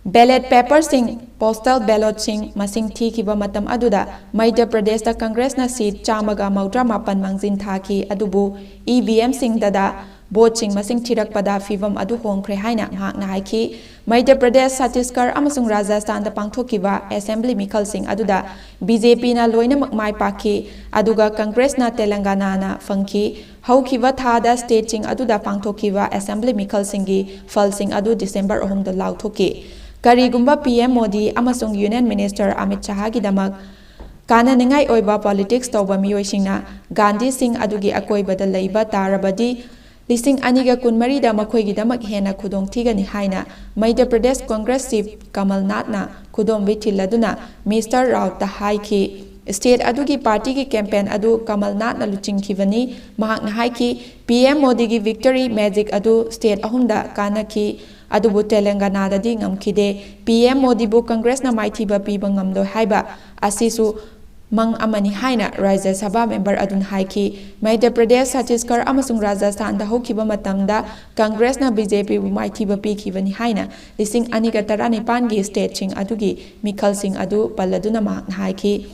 Ballot paper-ꯁꯤꯡ, postal ballot-ꯁꯤꯡ ꯃꯁꯤꯡ ꯊꯤꯈꯤꯕ ꯃꯇꯝ ꯑꯗꯨꯗ ꯃꯙ꯭ꯌ ꯄ꯭ꯔꯗꯦꯁꯇ ꯀꯪꯒ꯭ꯔꯦꯁꯅ seat ꯆꯥꯝꯃꯒ ꯃꯧꯗ꯭ꯔꯥ ꯃꯥꯄꯟ ꯃꯥꯡꯖꯤꯟ ꯊꯥꯈꯤ, ꯑꯗꯨꯕꯨ ꯏ ꯚꯤ ꯑꯦꯝꯁꯤꯡꯗꯗ vote-ꯁꯤꯡ ꯃꯁꯤꯡ ꯊꯤꯔꯛꯄꯗ ꯐꯤꯚꯝ ꯑꯗꯨ ꯍꯣꯡꯈ꯭ꯔꯦ ꯍꯥꯏꯅ ꯃꯍꯥꯛꯅ ꯍꯥꯏꯈꯤ꯫ ꯃꯙ꯭ꯌ ꯄ꯭ꯔꯗꯦꯁ, ꯆꯇꯤꯁꯒꯔ ꯑꯃꯁꯨꯡ ꯔꯥꯖꯁꯊꯥꯟꯗ ꯄꯥꯡꯊꯣꯛꯈꯤꯕ assembly ꯃꯤꯈꯜꯁꯤꯡ ꯑꯗꯨꯗ ꯕꯤ ꯖꯦ ꯄꯤꯅ ꯂꯣꯏꯅꯃꯛ ꯃꯥꯏ ꯄꯥꯛꯈꯤ, ꯑꯗꯨꯒ ꯀꯪꯒ꯭ꯔꯦꯁꯅ ꯇꯦꯂꯪꯒꯥꯅꯥꯅ ꯐꯪꯈꯤ꯫ ꯍꯧꯈꯤꯕ ꯊꯥꯗ state-ꯁꯤꯡ ꯑꯗꯨꯗ ꯄꯥꯡꯊꯣꯛꯈꯤꯕ assembly ꯃꯤꯈꯜꯁꯤꯡꯒꯤ ꯐꯜꯁꯤꯡ ꯑꯗꯨ December ꯑꯍꯨꯝꯗ ꯂꯥꯎꯊꯣꯛꯈꯤ꯫ ꯀꯔꯤꯒꯨꯝꯕ ꯄꯤ ꯑꯦꯝ ꯃꯣꯗꯤ ꯑꯃꯁꯨꯡ Union Minister ꯑꯃꯤꯠ ꯁꯥꯍꯒꯤꯗꯃꯛ ꯀꯥꯟꯅꯅꯤꯡꯉꯥꯏ ꯑꯣꯏꯕ politics ꯇꯧꯕ ꯃꯤꯑꯣꯏꯁꯤꯡꯅ ꯒꯥꯟꯙꯤꯁꯤꯡ ꯑꯗꯨꯒꯤ ꯑꯀꯣꯏꯕꯗ ꯂꯩꯕ ꯇꯥꯔꯕꯗꯤ, ꯂꯤꯁꯤꯡ ꯑꯅꯤꯒ ꯀꯨꯟꯃꯔꯤꯗ ꯃꯈꯣꯏꯒꯤꯗꯃꯛ ꯍꯦꯟꯅ ꯈꯨꯗꯣꯡꯊꯤꯒꯅꯤ ꯍꯥꯏꯅ ꯃꯙ꯭ꯌ ꯄ꯭ꯔꯗꯦꯁ ꯀꯪꯒ꯭ꯔꯦꯁ chief ꯀꯃꯜ ꯅꯥꯊꯅ ꯈꯨꯗꯣꯝꯕꯤ ꯊꯤꯜꯂꯗꯨꯅ Mister ꯔꯥꯎꯠꯇ ꯍꯥꯏꯈꯤ꯫ State ꯑꯗꯨꯒꯤ ꯄꯥꯔꯇꯤꯒꯤ campaign ꯑꯗꯨ ꯀꯃꯜ ꯅꯥꯊꯅ ꯂꯨꯆꯤꯡꯈꯤꯕꯅꯤ꯫ ꯃꯍꯥꯛꯅ ꯍꯥꯏꯈꯤ, ꯄꯤ ꯑꯦꯝ ꯃꯣꯗꯤꯒꯤ victory magic ꯑꯗꯨ state ꯑꯍꯨꯝꯗ ꯀꯥꯟꯅꯈꯤ, ꯑꯗꯨꯕꯨ ꯇꯦꯂꯪꯒꯥꯅꯥꯗꯗꯤ ꯉꯝꯈꯤꯗꯦ꯫ ꯄꯤ ꯑꯦꯝ ꯃꯣꯗꯤꯕꯨ ꯀꯪꯒ꯭ꯔꯦꯁꯅ ꯃꯥꯏꯊꯤꯕ ꯄꯤꯕ ꯉꯝꯂꯣꯏ ꯍꯥꯏꯕ ꯑꯁꯤꯁꯨ ꯃꯪ ꯑꯃꯅꯤ ꯍꯥꯏꯅ ꯔꯥꯖ꯭ꯌ ꯁꯚꯥ member ꯑꯗꯨꯅ ꯍꯥꯏꯈꯤ꯫ ꯃꯙ꯭ꯌ ꯄ꯭ꯔꯗꯦꯁ, ꯆꯇꯤꯁꯒꯔ ꯑꯃꯁꯨꯡ ꯔꯥꯖꯁꯊꯥꯟꯗ ꯍꯧꯈꯤꯕ ꯃꯇꯝꯗ ꯀꯪꯒ꯭ꯔꯦꯁꯅ ꯕꯤ ꯖꯦ ꯄꯤꯕꯨ ꯃꯥꯏꯊꯤꯕ ꯄꯤꯈꯤꯕꯅꯤ ꯍꯥꯏꯅ ꯂꯤꯁꯤꯡ ꯑꯅꯤꯒ ꯇꯔꯥꯅꯤꯄꯥꯟꯒꯤ state-ꯁꯤꯡ ꯑꯗꯨꯒꯤ ꯃꯤꯈꯜꯁꯤꯡ ꯑꯗꯨ ꯄꯜꯂꯗꯨꯅ ꯃꯍꯥꯛꯅ ꯍꯥꯏꯈꯤ꯫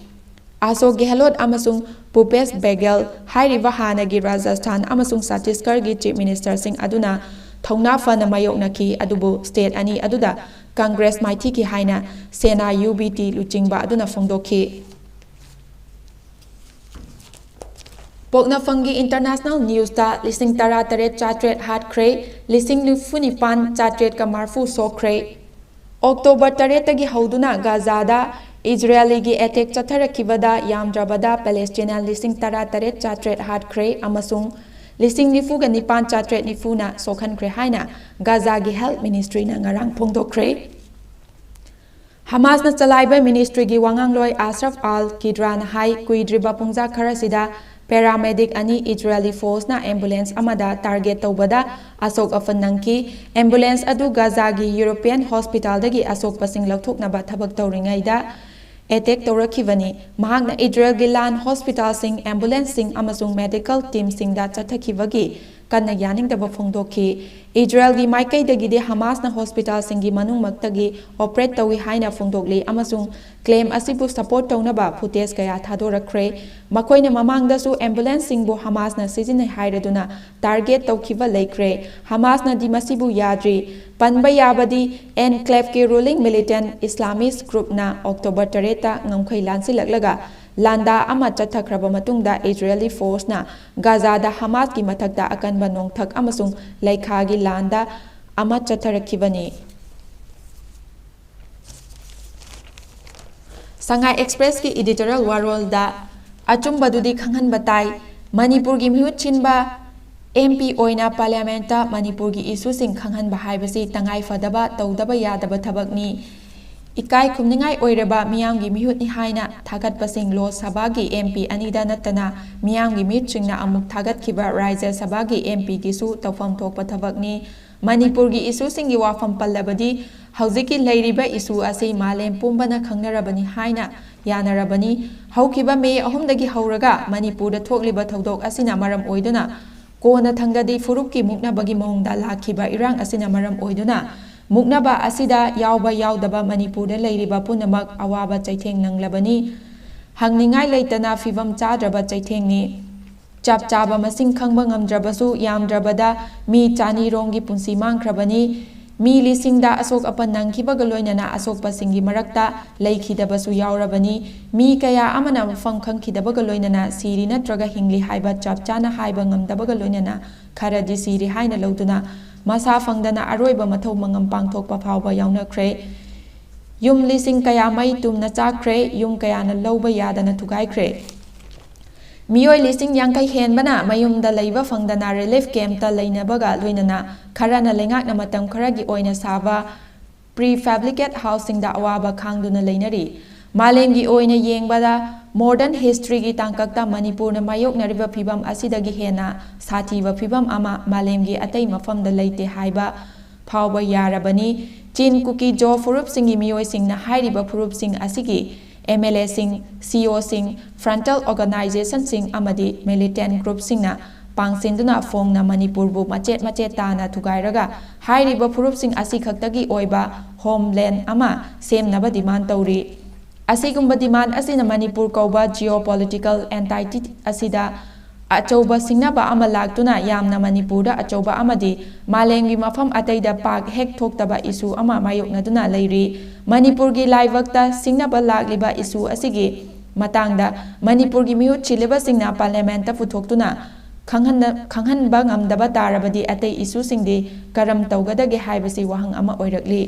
ꯑꯁꯣꯛ ꯒꯦꯍꯂꯣꯠ ꯑꯃꯁꯨꯡ ꯚꯨꯄꯦꯁ ꯕꯦꯒꯦꯜ ꯍꯥꯏꯔꯤꯕ ꯍꯥꯟꯅꯒꯤ ꯔꯥꯖꯁꯊꯥꯟ ꯑꯃꯁꯨꯡ ꯆꯇꯤꯁꯒꯔꯒꯤ chief minister-ꯁꯤꯡ ꯑꯗꯨꯅ ꯊꯧꯅꯥ ꯐꯅ ꯃꯥꯌꯣꯛꯅꯈꯤ, ꯑꯗꯨꯕꯨ state ꯑꯅꯤ ꯑꯗꯨꯗ ꯀꯪꯒ꯭ꯔꯦꯁ ꯃꯥꯏꯊꯤꯈꯤ ꯍꯥꯏꯅ ꯁꯦꯅꯥ, ꯌꯨ ꯕꯤ ꯇꯤ ꯂꯨꯆꯤꯡꯕ ꯑꯗꯨꯅ ꯐꯣꯡꯗꯣꯛꯈꯤ꯫ ꯄꯣꯛꯅꯐꯝꯒꯤ ꯏꯟꯇꯔꯅꯦꯁꯅꯦꯜ ꯅ꯭ꯌꯨꯁꯇ ꯂꯤꯁꯤꯡ ꯇꯔꯥ ꯇꯔꯦꯠ ꯆꯥꯇ꯭ꯔꯦꯠ ꯍꯥꯠꯈ꯭ꯔꯦ, ꯂꯤꯁꯤꯡ ꯅꯤꯐꯨ ꯅꯤꯄꯥꯟ ꯆꯥꯇ꯭ꯔꯦꯠꯀ ꯃꯔꯐꯨ ꯁꯣꯛꯈ꯭ꯔꯦ꯫ ꯑꯣꯛꯇꯣꯕꯔ ꯇꯔꯦꯠꯇꯒꯤ ꯍꯧꯗꯨꯅ ꯒꯥꯖꯥꯗ ꯏꯖꯔꯦꯂꯤꯒꯤ ꯑꯦꯇꯦꯛ ꯆꯠꯊꯔꯛꯈꯤꯕꯗ ꯌꯥꯝꯗ꯭ꯔꯕꯗ ꯄꯦꯂꯦꯁꯇꯤꯅꯤꯌꯥꯟ ꯂꯤꯁꯤꯡ ꯇꯔꯥ ꯇꯔꯦꯠ ꯆꯥꯇ꯭ꯔꯦꯠ ꯍꯥꯠꯈ꯭ꯔꯦ ꯑꯃꯁꯨꯡ ꯂꯤꯁꯤꯡ ꯅꯤꯐꯨꯒ ꯅꯤꯄꯥꯟ ꯆꯥꯇ꯭ꯔꯦꯠ ꯅꯤꯐꯨꯅ ꯁꯣꯛꯍꯟꯈ꯭ꯔꯦ ꯍꯥꯏꯅ ꯒꯥꯖꯥꯒꯤ ꯍꯦꯜꯊ ꯃꯤꯅꯤꯁꯇ꯭ꯔꯤꯅ ꯉꯔꯥꯡ ꯐꯣꯡꯗꯣꯛꯈ꯭ꯔꯦ꯫ ꯍꯃꯥꯁꯅ ꯆꯂꯥꯏꯕ ꯃꯤꯅꯤꯁꯇ꯭ꯔꯤꯒꯤ ꯋꯥꯉꯥꯡꯂꯣꯏ ꯑꯁꯔꯐ ꯑꯜ ꯀꯤꯗ꯭ꯔꯥꯅ ꯍꯥꯏ, ꯀꯨꯏꯗ꯭ꯔꯤꯕ ꯄꯨꯡꯖꯥ ꯈꯔꯁꯤꯗ ꯄꯦꯔꯥꯃꯦꯗꯤꯛ ꯑꯅꯤ ꯏꯖꯔꯦꯂꯤ ꯐꯣꯔꯁꯅ ꯑꯦꯝꯕꯨꯂꯦꯟꯁ ꯑꯃꯗ ꯇꯥꯔꯒꯦꯠ ꯇꯧꯕꯗ ꯑꯁꯣꯛ ꯑꯄꯟ ꯅꯪꯈꯤ꯫ ꯑꯦꯝꯕꯨꯂꯦꯟꯁ ꯑꯗꯨ ꯒꯥꯖꯥꯒꯤ ꯌꯨꯔꯣꯄꯤꯌꯟ ꯍꯣꯁꯄꯤꯇꯥꯜꯗꯒꯤ ꯑꯁꯣꯛꯄꯁꯤꯡ ꯂꯧꯊꯣꯛꯅꯕ ꯊꯕꯛ ꯇꯧꯔꯤꯉꯩꯗ ꯑꯦꯇꯦꯛ ꯇꯧꯔꯛꯈꯤꯕꯅꯤ꯫ ꯃꯍꯥꯛꯅ ꯏꯖꯔꯦꯜꯒꯤ ꯂꯥꯟ ꯍꯣꯁꯄꯤꯇꯥꯜꯁꯤꯡ, ꯑꯦꯝꯕꯨꯂꯦꯟꯁꯁꯤꯡ ꯑꯃꯁꯨꯡ ꯃꯦꯗꯤꯀꯦꯜ ꯇꯤꯝꯁꯤꯡꯗ ꯆꯠꯊꯈꯤꯕꯒꯤ ꯀꯟꯅ ꯌꯥꯅꯤꯡꯗꯕ ꯐꯣꯡꯗꯣꯛꯈꯤ꯫ ꯏꯖꯔꯦꯜꯒꯤ ꯃꯥꯏꯀꯩꯗꯒꯤꯗꯤ ꯍꯃꯥꯁꯅ ꯍꯣꯁꯄꯤꯇꯥꯜꯁꯤꯡꯒꯤ ꯃꯅꯨꯡꯃꯛꯇꯒꯤ ꯑꯣꯄꯔꯦꯠ ꯇꯧꯏ ꯍꯥꯏꯅ ꯐꯣꯡꯗꯣꯛꯂꯤ ꯑꯃꯁꯨꯡ ꯀ꯭ꯂꯦꯝ ꯑꯁꯤꯕꯨ ꯁꯄꯣꯔꯠ ꯇꯧꯅꯕ ꯐꯨꯇꯦꯖ ꯀꯌꯥ ꯊꯥꯗꯣꯔꯛꯈ꯭ꯔꯦ꯫ ꯃꯈꯣꯏꯅ ꯃꯃꯥꯡꯗꯁꯨ ꯑꯦꯝꯕꯨꯂꯦꯟꯁꯁꯤꯡꯕꯨ ꯍꯃꯥꯁꯅ ꯁꯤꯖꯤꯟꯅꯩ ꯍꯥꯏꯔꯗꯨꯅ ꯇꯥꯔꯒꯦꯠ ꯇꯧꯈꯤꯕ ꯂꯩꯈ꯭ꯔꯦ꯫ ꯍꯃꯥꯁꯅꯗꯤ ꯃꯁꯤꯕꯨ ꯌꯥꯗ꯭ꯔꯤ꯫ ꯄꯟꯕ ꯌꯥꯕꯗꯤ, ꯑꯦꯟꯀ꯭ꯂꯦꯚꯀꯤ ꯔꯨꯂꯤꯡ ꯃꯤꯂꯤꯇꯦꯟꯠ ꯏꯁꯂꯥꯃꯤꯁ꯭ꯠ ꯒ꯭ꯔꯨꯞꯅ ꯑꯣꯛꯇꯣꯕꯔ ꯇꯔꯦꯠꯇ ꯉꯝꯈꯩ ꯂꯥꯟꯁꯤꯜꯂꯛꯂꯒ ꯂꯥꯟꯗꯥ ꯑꯃ ꯆꯠꯊꯈ꯭ꯔꯕ ꯃꯇꯨꯡꯗ ꯏꯖꯔꯦꯂꯤ ꯐꯣꯔꯁꯅ ꯒꯥꯖꯥꯗ ꯍꯃꯥꯁꯀꯤ ꯃꯊꯛꯇ ꯑꯀꯟꯕ ꯅꯣꯡꯊꯛ ꯑꯃꯁꯨꯡ ꯂꯩꯈꯥꯒꯤ ꯂꯥꯟꯗꯥ ꯑꯃ ꯆꯠꯊꯔꯛꯈꯤꯕꯅꯤ꯫ ꯁꯉꯥꯏ ꯑꯦꯛꯁꯄ꯭ꯔꯦꯁꯀꯤ ꯏꯗꯤꯇꯣꯔꯤꯌꯦꯜ ꯋꯥꯔꯣꯜꯗ ꯑꯆꯨꯝꯕꯗꯨꯗꯤ ꯈꯪꯍꯟꯕ ꯇꯥꯏ꯫ ꯃꯅꯤꯄꯨꯔꯒꯤ ꯃꯤꯍꯨꯠ ꯁꯤꯟꯕ ꯑꯦꯝ ꯄꯤ ꯑꯣꯏꯅ ꯄꯥꯔꯂꯤꯌꯥꯃꯦꯟꯠꯇ ꯃꯅꯤꯄꯨꯔꯒꯤ ꯏꯁꯨꯁꯤꯡ ꯈꯪꯍꯟꯕ ꯍꯥꯏꯕꯁꯤ ꯇꯉꯥꯏ ꯐꯗꯕ ꯇꯧꯗꯕ ꯌꯥꯗꯕ ꯊꯕꯛꯅꯤ꯫ ꯏꯀꯥꯏ ꯈꯨꯝꯅꯤꯡꯉꯥꯏ ꯑꯣꯏꯔꯕ ꯃꯤꯌꯥꯝꯒꯤ ꯃꯤꯍꯨꯠꯅꯤ ꯍꯥꯏꯅ ꯊꯥꯒꯠꯄꯁꯤꯡ ꯂꯣꯛ ꯁꯚꯥꯒꯤ ꯑꯦꯝ ꯄꯤ ꯑꯅꯤꯗ ꯅꯠꯇꯅ ꯃꯤꯌꯥꯝꯒꯤ ꯃꯤꯍꯨꯠꯁꯤꯡꯅ ꯑꯃꯨꯛ ꯊꯥꯒꯠꯈꯤꯕ ꯔꯥꯖ꯭ꯌ ꯁꯚꯥꯒꯤ ꯑꯦꯝ ꯄꯤꯒꯤꯁꯨ ꯇꯧꯐꯝ ꯊꯣꯛꯄ ꯊꯕꯛꯅꯤ꯫ ꯃꯅꯤꯄꯨꯔꯒꯤ ꯏꯁꯨꯁꯤꯡꯒꯤ ꯋꯥꯐꯝ ꯄꯜꯂꯕꯗꯤ ꯍꯧꯖꯤꯛꯀꯤ ꯂꯩꯔꯤꯕ ꯏꯁꯨ ꯑꯁꯤ ꯃꯥꯂꯦꯝ ꯄꯨꯝꯕꯅ ꯈꯪꯅꯔꯕꯅꯤ ꯍꯥꯏꯅ ꯌꯥꯅꯔꯕꯅꯤ꯫ ꯍꯧꯈꯤꯕ ꯃꯦ ꯑꯍꯨꯝꯗꯒꯤ ꯍꯧꯔꯒ ꯃꯅꯤꯄꯨꯔꯗ ꯊꯣꯛꯂꯤꯕ ꯊꯧꯗꯣꯛ ꯑꯁꯤꯅ ꯃꯔꯝ ꯑꯣꯏꯗꯨꯅ ꯀꯣꯟꯅ ꯊꯪꯗꯗꯤ ꯐꯨꯔꯨꯞꯀꯤ ꯃꯨꯛꯅꯕꯒꯤ ꯃꯑꯣꯡꯗ ꯂꯥꯛꯈꯤꯕ ꯏꯔꯥꯡ ꯑꯁꯤꯅ ꯃꯔꯝ ꯑꯣꯏꯗꯨꯅ ꯃꯨꯛꯅꯕ ꯑꯁꯤꯗ ꯌꯥꯎꯕ ꯌꯥꯎꯗꯕ ꯃꯅꯤꯄꯨꯔꯗ ꯂꯩꯔꯤꯕ ꯄꯨꯝꯅꯃꯛ ꯑꯋꯥꯕ ꯆꯩꯊꯦꯡ ꯅꯪꯂꯕꯅꯤ꯫ ꯍꯪꯅꯤꯡꯉꯥꯏ ꯂꯩꯇꯅ ꯐꯤꯕꯝ ꯆꯥꯗ꯭ꯔꯕ ꯆꯩꯊꯦꯡꯅꯤ꯫ ꯆꯞ ꯆꯥꯕ ꯃꯁꯤꯡ ꯈꯪꯕ ꯉꯝꯗ꯭ꯔꯕꯁꯨ ꯌꯥꯝꯗ꯭ꯔꯕꯗ ꯃꯤ ꯆꯥꯅꯤ ꯔꯣꯝꯒꯤ ꯄꯨꯟꯁꯤ ꯃꯥꯡꯈ꯭ꯔꯕꯅꯤ꯫ ꯃꯤ ꯂꯤꯁꯤꯡꯗ ꯑꯁꯣꯛ ꯑꯄꯟ ꯅꯪꯈꯤꯕꯒ ꯂꯣꯏꯅꯅ ꯑꯁꯣꯛꯄꯁꯤꯡꯒꯤ ꯃꯔꯛꯇ ꯂꯩꯈꯤꯗꯕꯁꯨ ꯌꯥꯎꯔꯕꯅꯤ꯫ ꯃꯤ ꯀꯌꯥ ꯑꯃꯅ ꯃꯐꯝ ꯈꯪꯈꯤꯗꯕꯒ ꯂꯣꯏꯅꯅ ꯁꯤꯔꯤ ꯅꯠꯇ꯭ꯔꯒ ꯍꯤꯡꯂꯤ ꯍꯥꯏꯕ ꯆꯞ ꯆꯥꯅ ꯍꯥꯏꯕ ꯉꯝꯗꯕꯒ ꯂꯣꯏꯅꯅ ꯈꯔꯗꯤ ꯁꯤꯔꯤ ꯍꯥꯏꯅ ꯂꯧꯗꯨꯅ ꯃꯁꯥ ꯐꯪꯗꯅ ꯑꯔꯣꯏꯕ ꯃꯊꯧ ꯃꯉꯝ ꯄꯥꯡꯊꯣꯛꯄ ꯐꯥꯎꯕ ꯌꯥꯎꯅꯈ꯭ꯔꯦ꯫ ꯌꯨꯝ ꯂꯤꯁꯤꯡ ꯀꯌꯥ ꯃꯩ ꯇꯨꯝꯅ ꯆꯥꯛꯈ꯭ꯔꯦ, ꯌꯨꯝ ꯀꯌꯥꯅ ꯂꯧꯕ ꯌꯥꯗꯅ ꯊꯨꯒꯥꯏꯈ꯭ꯔꯦ꯫ ꯃꯤꯑꯣꯏ ꯂꯤꯁꯤꯡ ꯌꯥꯡꯈꯩ ꯍꯦꯟꯕꯅ ꯃꯌꯨꯝꯗ ꯂꯩꯕ ꯐꯪꯗꯅ ꯔꯤꯂꯤꯐ ꯀꯦꯝꯞꯇ ꯂꯩꯅꯕꯒ ꯂꯣꯏꯅꯅ ꯈꯔꯅ ꯂꯩꯉꯥꯛꯅ ꯃꯇꯝ ꯈꯔꯒꯤ ꯑꯣꯏꯅ ꯁꯥꯕ ꯄ꯭ꯔꯤ ꯐꯦꯕ꯭ꯔꯤꯀꯦꯠ ꯍꯥꯎꯁꯁꯤꯡꯗ ꯑꯋꯥꯕ ꯈꯥꯡꯗꯨꯅ ꯂꯩꯅꯔꯤ꯫ ꯃꯥꯂꯦꯝꯒꯤ ꯑꯣꯏꯅ ꯌꯦꯡꯕꯗ ꯃꯣꯗꯔꯟ ꯍꯤꯁꯇ꯭ꯔꯤꯒꯤ ꯇꯥꯡꯀꯛꯇ ꯃꯅꯤꯄꯨꯔꯅ ꯃꯥꯌꯣꯛꯅꯔꯤꯕ ꯐꯤꯚꯝ ꯑꯁꯤꯗꯒꯤ ꯍꯦꯟꯅ ꯁꯥꯊꯤꯕ ꯐꯤꯚꯝ ꯑꯃ ꯃꯥꯂꯦꯝꯒꯤ ꯑꯇꯩ ꯃꯐꯝꯗ ꯂꯩꯇꯦ ꯍꯥꯏꯕ ꯐꯥꯎꯕ ꯌꯥꯔꯕꯅꯤ꯫ ꯆꯤꯟ, ꯀꯨꯀꯤ, ꯖꯣ ꯐꯨꯔꯨꯞꯁꯤꯡꯒꯤ ꯃꯤꯑꯣꯏꯁꯤꯡꯅ ꯍꯥꯏꯔꯤꯕ ꯐꯨꯔꯨꯞꯁꯤꯡ ꯑꯁꯤꯒꯤ ꯑꯦꯝ ꯑꯦꯜ ꯑꯦꯁꯤꯡ, ꯁꯤ ꯏ ꯑꯣꯁꯤꯡ, ꯐ꯭ꯔꯟꯇꯜ ꯑꯣꯔꯒꯅꯥꯏꯖꯦꯁꯟꯁꯤꯡ ꯑꯃꯗꯤ ꯃꯤꯂꯤꯇꯦꯟ ꯒ꯭ꯔꯨꯞꯁꯤꯡꯅ ꯄꯥꯡꯁꯤꯟꯗꯨꯅ ꯐꯣꯡꯅ ꯃꯅꯤꯄꯨꯔꯕꯨ ꯃꯆꯦꯠ ꯃꯆꯦꯠ ꯇꯥꯅ ꯊꯨꯒꯥꯏꯔꯒ ꯍꯥꯏꯔꯤꯕ ꯐꯨꯔꯨꯞꯁꯤꯡ ꯑꯁꯤ ꯈꯛꯇꯒꯤ ꯑꯣꯏꯕ ꯍꯣꯝꯂꯦꯟ ꯑꯃ ꯁꯦꯝꯅꯕ ꯗꯤꯃꯥꯟ ꯇꯧꯔꯤ꯫ ꯑꯁꯤꯒꯨꯝꯕ ꯗꯤꯃꯥꯟ ꯑꯁꯤꯅ ꯃꯅꯤꯄꯨꯔ ꯀꯧꯕ ꯖꯤꯑꯣ ꯄꯣꯂꯤꯇꯤꯀꯦꯜ ꯑꯦꯟꯇꯥꯏꯇꯤ ꯑꯁꯤꯗ ꯑꯆꯧꯕ ꯁꯤꯡꯅꯕ ꯑꯃ ꯂꯥꯛꯇꯨꯅ ꯌꯥꯝꯅ ꯃꯅꯤꯄꯨꯔꯗ ꯑꯆꯧꯕ ꯑꯃꯗꯤ ꯃꯥꯂꯦꯝꯒꯤ ꯃꯐꯝ ꯑꯇꯩꯗ ꯄꯥꯛ ꯍꯦꯛ ꯊꯣꯛꯇꯕ ꯏꯁꯨ ꯑꯃ ꯃꯥꯌꯣꯛꯅꯗꯨꯅ ꯂꯩꯔꯤ꯫ ꯃꯅꯤꯄꯨꯔꯒꯤ ꯂꯥꯏꯕꯛꯇ ꯁꯤꯡꯅꯕ ꯂꯥꯛꯂꯤꯕ ꯏꯁꯨ ꯑꯁꯤꯒꯤ ꯃꯇꯥꯡꯗ ꯃꯅꯤꯄꯨꯔꯒꯤ ꯃꯤꯍꯨꯠ ꯁꯤꯜꯂꯤꯕꯁꯤꯡꯅ ꯄꯥꯔꯂꯤꯌꯥꯃꯦꯟꯠꯇ ꯄꯨꯊꯣꯛꯇꯨꯅ ꯈꯪꯍꯟꯅ-, ꯈꯪꯍꯟꯕ ꯉꯝꯗꯕ ꯇꯥꯔꯕꯗꯤ ꯑꯇꯩ ꯏꯁꯨꯁꯤꯡꯗꯤ ꯀꯔꯝ ꯇꯧꯒꯗꯒꯦ ꯍꯥꯏꯕꯁꯤ ꯋꯥꯍꯪ ꯑꯃ ꯑꯣꯏꯔꯛꯂꯤ꯫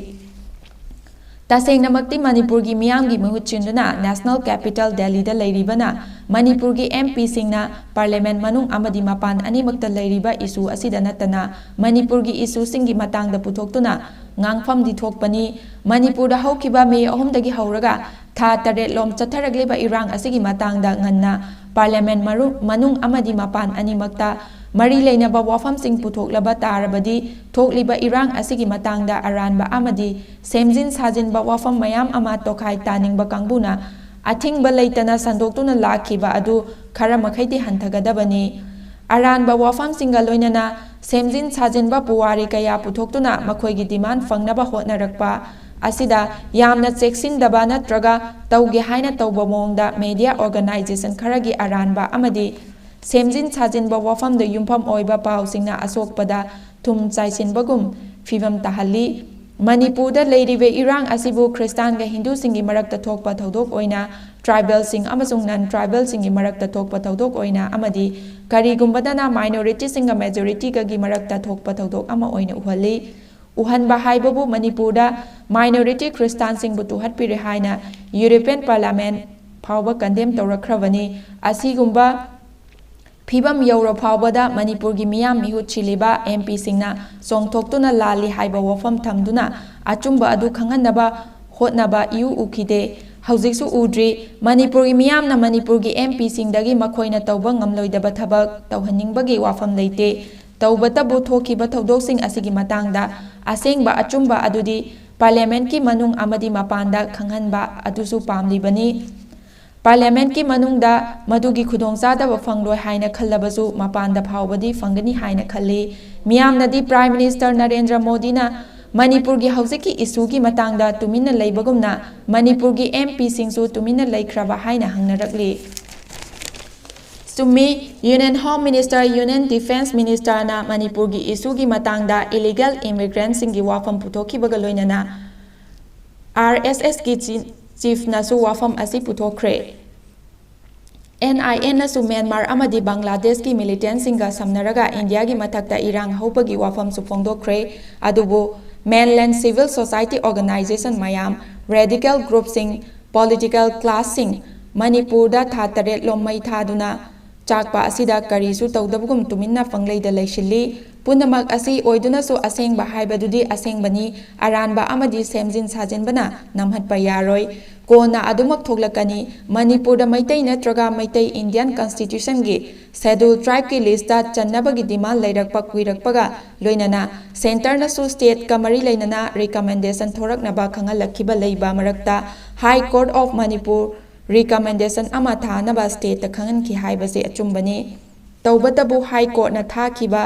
ꯇꯁꯦꯡꯅꯃꯛꯇꯤ ꯃꯅꯤꯄꯨꯔꯒꯤ ꯃꯤꯌꯥꯝꯒꯤ ꯃꯍꯨꯠ ꯁꯤꯟꯗꯨꯅ ꯅꯦꯁꯅꯦꯜ ꯀꯦꯄꯤꯇꯦꯜ ꯗꯦꯜꯂꯤꯗ ꯂꯩꯔꯤꯕꯅ ꯃꯅꯤꯄꯨꯔꯒꯤ ꯑꯦꯝ ꯄꯤꯁꯤꯡꯅ ꯄꯥꯔꯂꯤꯌꯥꯃꯦꯟꯠ ꯃꯅꯨꯡ ꯑꯃꯗꯤ ꯃꯄꯥꯟ ꯑꯅꯤꯃꯛꯇ ꯂꯩꯔꯤꯕ ꯏꯁꯨ ꯑꯁꯤꯗ ꯅꯠꯇꯅ ꯃꯅꯤꯄꯨꯔꯒꯤ ꯏꯁꯨꯁꯤꯡꯒꯤ ꯃꯇꯥꯡꯗ ꯄꯨꯊꯣꯛꯇꯨꯅ ꯉꯥꯡꯐꯝꯗꯤ ꯊꯣꯛꯄꯅꯤ꯫ ꯃꯅꯤꯄꯨꯔꯗ ꯍꯧꯈꯤꯕ ꯃꯦ ꯑꯍꯨꯝꯗꯒꯤ ꯍꯧꯔꯒ ꯊꯥ ꯇꯔꯦꯠꯂꯣꯝ ꯆꯠꯊꯔꯛꯂꯤꯕ ꯏꯔꯥꯡ ꯑꯁꯤꯒꯤ ꯃꯇꯥꯡꯗ ꯉꯟꯅ ꯄꯥꯔꯂꯤꯌꯥꯃꯦꯟꯠ ꯃꯔꯨ-, ꯃꯅꯨꯡ ꯑꯃꯗꯤ ꯃꯄꯥꯟ ꯑꯅꯤꯃꯛꯇ ꯃꯔꯤ ꯂꯩꯅꯕ ꯋꯥꯐꯝꯁꯤꯡ ꯄꯨꯊꯣꯛꯂꯕ ꯇꯥꯔꯕꯗꯤ ꯊꯣꯛꯂꯤꯕ ꯏꯔꯥꯡ ꯑꯁꯤꯒꯤ ꯃꯇꯥꯡꯗ ꯑꯔꯥꯟꯕ ꯑꯃꯗꯤ ꯁꯦꯝꯖꯤꯟ ꯁꯥꯖꯤꯟꯕ ꯋꯥꯐꯝ ꯃꯌꯥꯝ ꯑꯃ ꯇꯣꯈꯥꯏ ꯇꯥꯅꯤꯡꯕ ꯀꯥꯡꯕꯨꯅ ꯑꯊꯤꯡꯕ ꯂꯩꯇꯅ ꯁꯟꯗꯣꯛꯇꯨꯅ ꯂꯥꯛꯈꯤꯕ ꯑꯗꯨ ꯈꯔ ꯃꯈꯩꯗꯤ ꯍꯟꯊꯒꯗꯕꯅꯤ꯫ ꯑꯔꯥꯟꯕ ꯋꯥꯐꯝꯁꯤꯡꯒ ꯂꯣꯏꯅꯅ ꯁꯦꯝꯖꯤꯟ ꯁꯥꯖꯤꯟꯕ ꯄꯨꯋꯥꯔꯤ ꯀꯌꯥ ꯄꯨꯊꯣꯛꯇꯨꯅ ꯃꯈꯣꯏꯒꯤ ꯗꯤꯃꯥꯟ ꯐꯪꯅꯕ ꯍꯣꯠꯅꯔꯛꯄ ꯑꯁꯤꯗ ꯌꯥꯝꯅ ꯆꯦꯛꯁꯤꯟꯗꯕ ꯅꯠꯇ꯭ꯔꯒ ꯇꯧꯒꯦ ꯍꯥꯏꯅ ꯇꯧꯕ ꯃꯑꯣꯡꯗ ꯃꯦꯗꯤꯌꯥ ꯑꯣꯔꯒꯅꯥꯏꯖꯦꯁꯟ ꯈꯔꯒꯤ ꯑꯔꯥꯟꯕ ꯑꯃꯗꯤ ꯁꯦꯝꯖꯤꯟ ꯁꯥꯖꯤꯟꯕ ꯋꯥꯐꯝꯗ ꯌꯨꯝꯐꯝ ꯑꯣꯏꯕ ꯄꯥꯎꯁꯤꯡꯅ ꯑꯁꯣꯛꯄꯗ ꯊꯨꯝ ꯆꯥꯏꯁꯤꯟꯕꯒꯨꯝ ꯐꯤꯕꯝ ꯇꯥꯍꯜꯂꯤ꯫ ꯃꯅꯤꯄꯨꯔꯗ ꯂꯩꯔꯤꯕ ꯏꯔꯥꯡ ꯑꯁꯤꯕꯨ ꯈ꯭ꯔꯤꯁꯇꯥꯟꯒ ꯍꯤꯟꯗꯨꯁꯤꯡꯒꯤ ꯃꯔꯛꯇ ꯊꯣꯛꯄ ꯊꯧꯗꯣꯛ ꯑꯣꯏꯅ, ꯇ꯭ꯔꯥꯏꯕꯦꯜꯁꯤꯡ ꯑꯃꯁꯨꯡ ꯅꯟ ꯇ꯭ꯔꯥꯏꯕꯦꯜꯁꯤꯡꯒꯤ ꯃꯔꯛꯇ ꯊꯣꯛꯄ ꯊꯧꯗꯣꯛ ꯑꯣꯏꯅ ꯑꯃꯗꯤ ꯀꯔꯤꯒꯨꯝꯕꯗꯅ ꯃꯥꯏꯅꯣꯔꯤꯇꯤꯁꯤꯡꯒ ꯃꯦꯖꯣꯔꯤꯇꯤꯒꯒꯤ ꯃꯔꯛꯇ ꯊꯣꯛꯄ ꯊꯧꯗꯣꯛ ꯑꯃ ꯑꯣꯏꯅ ꯎꯍꯜꯂꯤ꯫ ꯎꯍꯟꯕ ꯍꯥꯏꯕꯕꯨ ꯃꯅꯤꯄꯨꯔꯗ ꯃꯥꯏꯅꯣꯔꯤꯇꯤ ꯈ꯭ꯔꯤꯁꯇꯥꯟꯁꯤꯡꯕꯨ ꯇꯨꯍꯠꯄꯤꯔꯦ ꯍꯥꯏꯅ ꯌꯨꯔꯣꯄꯤꯌꯟ ꯄꯥꯔꯂꯤꯌꯥꯃꯦꯟ ꯐꯥꯎꯕ ꯀꯟꯗꯦꯝ ꯇꯧꯔꯛꯈ꯭ꯔꯕꯅꯤ꯫ ꯑꯁꯤꯒꯨꯝꯕ ꯐꯤꯕꯝ ꯌꯧꯔ ꯐꯥꯎꯕꯗ ꯃꯅꯤꯄꯨꯔꯒꯤ ꯃꯤꯌꯥꯝ ꯃꯤꯍꯨꯠ ꯁꯤꯜꯂꯤꯕ ꯑꯦꯝ ꯄꯤꯁꯤꯡꯅ ꯆꯣꯡꯊꯣꯛꯇꯨꯅ ꯂꯥꯜꯂꯤ ꯍꯥꯏꯕ ꯋꯥꯐꯝ ꯊꯝꯗꯨꯅ ꯑꯆꯨꯝꯕ ꯑꯗꯨ ꯈꯪꯍꯟꯅꯕ ꯍꯣꯠꯅꯕ ꯏꯎ ꯎꯈꯤꯗꯦ꯫ ꯍꯧꯖꯤꯛꯁꯨ ꯎꯗ꯭ꯔꯤ꯫ ꯃꯅꯤꯄꯨꯔꯒꯤ ꯃꯤꯌꯥꯝꯅ ꯃꯅꯤꯄꯨꯔꯒꯤ ꯑꯦꯝ ꯄꯤꯁꯤꯡꯗꯒꯤ ꯃꯈꯣꯏꯅ ꯇꯧꯕ ꯉꯝꯂꯣꯏꯗꯕ ꯊꯕꯛ ꯇꯧꯍꯟꯅꯤꯡꯕꯒꯤ ꯋꯥꯐꯝ ꯂꯩꯇꯦ꯫ ꯇꯧꯕꯇꯕꯨ ꯊꯣꯛꯈꯤꯕ ꯊꯧꯗꯣꯛꯁꯤꯡ ꯑꯁꯤꯒꯤ ꯃꯇꯥꯡꯗ ꯑꯁꯦꯡꯕ ꯑꯆꯨꯝꯕ ꯑꯗꯨꯗꯤ ꯄꯥꯔꯂꯤꯌꯥꯃꯦꯟꯠꯀꯤ ꯃꯅꯨꯡ ꯑꯃꯗꯤ ꯃꯄꯥꯟꯗ ꯈꯪꯍꯟꯕ ꯑꯗꯨꯁꯨ ꯄꯥꯝꯂꯤꯕꯅꯤ꯫ ꯄꯥꯔꯂꯤꯌꯥꯃꯦꯟꯠꯀꯤ ꯃꯅꯨꯡꯗ ꯃꯗꯨꯒꯤ ꯈꯨꯗꯣꯡꯆꯥꯗꯕ ꯐꯪꯂꯣꯏ ꯍꯥꯏꯅ ꯈꯜꯂꯕꯁꯨ ꯃꯄꯥꯟꯗ ꯐꯥꯎꯕꯗꯤ ꯐꯪꯒꯅꯤ ꯍꯥꯏꯅ ꯈꯜꯂꯤ꯫ ꯃꯤꯌꯥꯝꯅꯗꯤ ꯄ꯭ꯔꯥꯏꯝ ꯃꯤꯅꯤꯁꯇꯔ ꯅꯔꯦꯟꯗ꯭ꯔ ꯃꯣꯗꯤꯅ ꯃꯅꯤꯄꯨꯔꯒꯤ ꯍꯧꯖꯤꯛꯀꯤ ꯏꯁꯨꯒꯤ ꯃꯇꯥꯡꯗ ꯇꯨꯃꯤꯟꯅ ꯂꯩꯕꯒꯨꯝꯅ ꯃꯅꯤꯄꯨꯔꯒꯤ ꯑꯦꯝ ꯄꯤꯁꯤꯡꯁꯨ ꯇꯨꯃꯤꯟꯅ ꯂꯩꯈ꯭ꯔꯕ ꯍꯥꯏꯅ ꯍꯪꯅꯔꯛꯂꯤ꯫ ꯆꯨꯝꯃꯤ, union home minister, union defence ꯃꯤꯅꯤꯁꯇꯔꯅ ꯃꯅꯤꯄꯨꯔꯒꯤ ꯏꯁꯨꯒꯤ ꯃꯇꯥꯡꯗ ꯏꯂꯤꯒꯦꯜ ꯏꯃꯤꯒ꯭ꯔꯦꯟꯠꯁꯤꯡꯒꯤ ꯋꯥꯐꯝ ꯄꯨꯊꯣꯛꯈꯤꯕꯒ ꯂꯣꯏꯅꯅ ꯑꯥꯔ ꯑꯦꯁ ꯑꯦꯁꯀꯤ ꯆꯤ-, ꯆꯤꯐꯅꯁꯨ ꯋꯥꯐꯝ ꯑꯁꯤ ꯄꯨꯊꯣꯛꯈ꯭ꯔꯦ꯫ ꯑꯦꯟ ꯑꯥꯏ ꯑꯦꯅꯁꯨ ꯃ꯭ꯌꯥꯟꯃꯥꯔ ꯑꯃꯗꯤ ꯕꯪꯒ꯭ꯂꯥꯗꯦꯁꯀꯤ ꯃꯤꯂꯤꯇꯦꯟꯠꯁꯤꯡꯒ ꯁꯝꯅꯔꯒ ꯏꯟꯗꯤꯌꯥꯒꯤ ꯃꯊꯛꯇ ꯏꯔꯥꯡ ꯍꯧꯕꯒꯤ ꯋꯥꯐꯝꯁꯨ ꯐꯣꯡꯗꯣꯛꯈ꯭ꯔꯦ꯫ ꯑꯗꯨꯕꯨ ꯃꯦꯟꯂꯦꯟ ꯁꯤꯚꯤꯜ ꯁꯣꯁꯥꯏꯇꯤ ꯑꯣꯔꯒꯅꯥꯏꯖꯦꯁꯟ ꯃꯌꯥꯝ, ꯔꯦꯗꯤꯀꯦꯜ ꯒ꯭ꯔꯨꯞꯁꯤꯡ, ꯄꯣꯂꯤꯇꯤꯀꯦꯜ ꯀ꯭ꯂꯥꯁꯁꯤꯡ ꯃꯅꯤꯄꯨꯔꯗ ꯊꯥ ꯇꯔꯦꯠ ꯂꯣꯝ ꯃꯩ ꯊꯥꯗꯨꯅ ꯆꯥꯛꯄ ꯑꯁꯤꯗ ꯀꯔꯤꯁꯨ ꯇꯧꯗꯕꯒꯨꯝ ꯇꯨꯃꯤꯟꯅ ꯄꯪꯂꯩꯗ ꯂꯩꯁꯤꯜꯂꯤ꯫ ꯄꯨꯝꯅꯃꯛ ꯑꯁꯤ ꯑꯣꯏꯗꯨꯅꯁꯨ ꯑꯁꯦꯡꯕ ꯍꯥꯏꯕꯗꯨꯗꯤ ꯑꯁꯦꯡꯕꯅꯤ, ꯑꯔꯥꯟꯕ ꯑꯃꯗꯤ ꯁꯦꯝꯖꯤꯟ ꯁꯥꯖꯤꯟꯕꯅ ꯅꯝꯍꯠꯄ ꯌꯥꯔꯣꯏ꯫ ꯀꯣꯟꯅ ꯑꯗꯨꯃꯛ ꯊꯣꯛꯂꯛꯀꯅꯤ꯫ ꯃꯅꯤꯄꯨꯔꯗ ꯃꯩꯇꯩ ꯅꯠꯇ꯭ꯔꯒ ꯃꯩꯇꯩ ꯏꯟꯗꯤꯌꯟ ꯀꯟꯁꯇꯤꯇ꯭ꯌꯨꯁꯟꯒꯤ ꯁꯦꯗꯨꯜ ꯇ꯭ꯔꯥꯏꯕꯀꯤ ꯂꯤꯁꯇ ꯆꯟꯅꯕꯒꯤ ꯗꯤꯃꯥꯟ ꯂꯩꯔꯛꯄ ꯀꯨꯏꯔꯛꯄꯒ ꯂꯣꯏꯅꯅ ꯁꯦꯟꯇꯔꯅꯁꯨ ꯁ꯭ꯇꯦꯠꯀ ꯃꯔꯤ ꯂꯩꯅꯅ ꯔꯤꯀꯃꯦꯟꯗꯦꯁꯟ ꯊꯣꯔꯛꯅꯕ ꯈꯪꯍꯜꯂꯛꯈꯤꯕ ꯂꯩꯕ ꯃꯔꯛꯇ high court of Manipur recommendation ꯑꯃ ꯊꯥꯅꯕ ꯁ꯭ꯇꯦꯠꯇ ꯈꯪꯍꯟꯈꯤ ꯍꯥꯏꯕꯁꯤ ꯑꯆꯨꯝꯕꯅꯤ꯫ ꯇꯧꯕꯇꯕꯨ ꯍꯥꯏ ꯀꯣꯔꯠꯅ ꯊꯥꯈꯤꯕ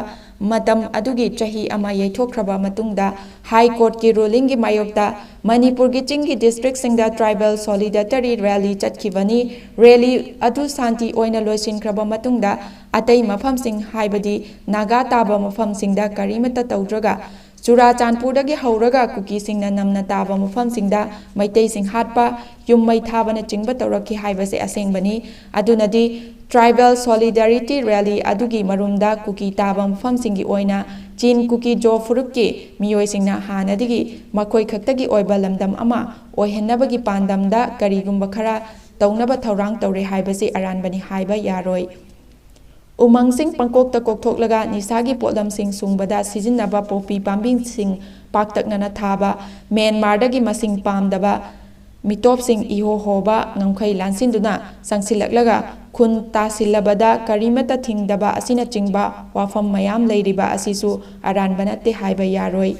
ꯃꯇꯝ ꯑꯗꯨꯒꯤ ꯆꯍꯤ ꯑꯃ ꯌꯩꯊꯣꯛꯈ꯭ꯔꯕ ꯃꯇꯨꯡꯗ ꯍꯥꯏ ꯀꯣꯔꯠꯀꯤ ꯔꯨꯂꯤꯡꯒꯤ ꯃꯥꯌꯣꯛꯇ ꯃꯅꯤꯄꯨꯔꯒꯤ ꯆꯤꯡꯒꯤ ꯗꯤꯁꯇ꯭ꯔꯤꯛꯁꯤꯡꯗ ꯇ꯭ꯔꯥꯏꯕꯦꯜ ꯁꯣꯂꯤꯗꯥꯔꯤꯇꯤ ꯔꯦꯂꯤ ꯆꯠꯈꯤꯕꯅꯤ꯫ ꯔꯦꯂꯤ ꯑꯗꯨ ꯁꯥꯟꯇꯤ ꯑꯣꯏꯅ ꯂꯣꯏꯁꯤꯟꯈ꯭ꯔꯕ ꯃꯇꯨꯡꯗ ꯑꯇꯩ ꯃꯐꯝꯁꯤꯡ, ꯍꯥꯏꯕꯗꯤ ꯅꯥꯒꯥ ꯇꯥꯕ ꯃꯐꯝꯁꯤꯡꯗ ꯀꯔꯤꯃꯠꯇ ꯇꯧꯗ꯭ꯔꯒ ꯆꯨꯔꯥꯆꯥꯟꯄꯨꯔꯗꯒꯤ ꯍꯧꯔꯒ ꯀꯨꯀꯤꯁꯤꯡꯅ ꯅꯝꯅ ꯇꯥꯕ ꯃꯐꯝꯁꯤꯡꯗ ꯃꯩꯇꯩꯁꯤꯡ ꯍꯥꯠꯄ, ꯌꯨꯝ ꯃꯩ ꯊꯥꯕꯅꯆꯤꯡꯕ ꯇꯧꯔꯛꯈꯤ ꯍꯥꯏꯕꯁꯦ ꯑꯁꯦꯡꯕꯅꯤ꯫ ꯑꯗꯨꯅꯗꯤ Tribal Solidarity Rally ꯑꯗꯨꯒꯤ ꯃꯔꯨꯝꯗ ꯀꯨꯀꯤ ꯇꯥꯕ ꯃꯐꯝꯁꯤꯡꯒꯤ ꯑꯣꯏꯅ ꯆꯤꯟ ꯀꯨꯀꯤ ꯖꯣ ꯐꯨꯔꯨꯞꯀꯤ ꯃꯤꯑꯣꯏꯁꯤꯡꯅ ꯍꯥꯟꯅꯗꯒꯤ ꯃꯈꯣꯏ ꯈꯛꯇꯒꯤ ꯑꯣꯏꯕ ꯂꯝꯗꯝ ꯑꯃ ꯑꯣꯏꯍꯟꯅꯕꯒꯤ ꯄꯥꯟꯗꯝꯗ ꯀꯔꯤꯒꯨꯝꯕ ꯈꯔ ꯇꯧꯅꯕ ꯊꯧꯔꯥꯡ ꯇꯧꯔꯦ ꯍꯥꯏꯕꯁꯤ ꯑꯔꯥꯟꯕꯅꯤ ꯍꯥꯏꯕ ꯌꯥꯔꯣꯏ꯫ ꯎꯃꯪꯁꯤꯡ ꯄꯪꯀꯣꯛꯇ ꯀꯣꯛꯊꯣꯛꯂꯒ ꯅꯤꯁꯥꯒꯤ ꯄꯣꯠꯂꯝꯁꯤꯡ ꯁꯨꯡꯕꯗ ꯁꯤꯖꯤꯟꯅꯕ ꯄꯣꯄꯤ ꯄꯥꯝꯕꯤꯁꯤꯡ ꯄꯥꯛꯇꯛꯅꯅ ꯊꯥꯕ, ꯃ꯭ꯌꯥꯟꯃꯥꯔꯗꯒꯤ ꯃꯁꯤꯡ ꯄꯥꯝꯗꯕ ꯃꯤꯇꯣꯞꯁꯤꯡ ꯏꯍꯣ ꯍꯣꯕ ꯉꯝꯈꯩ ꯂꯥꯟꯁꯤꯟꯗꯨꯅ ꯆꯪꯁꯤꯜꯂꯛꯂꯒ ꯈꯨꯟ ꯇꯥꯁꯤꯜꯂꯕꯗ ꯀꯔꯤꯃꯠꯇ ꯊꯤꯡꯗꯕ ꯑꯁꯤꯅꯆꯤꯡꯕ ꯋꯥꯐꯝ ꯃꯌꯥꯝ ꯂꯩꯔꯤꯕ ꯑꯁꯤꯁꯨ ꯑꯔꯥꯟꯕ ꯅꯠꯇꯦ ꯍꯥꯏꯕ ꯌꯥꯔꯣꯏ꯫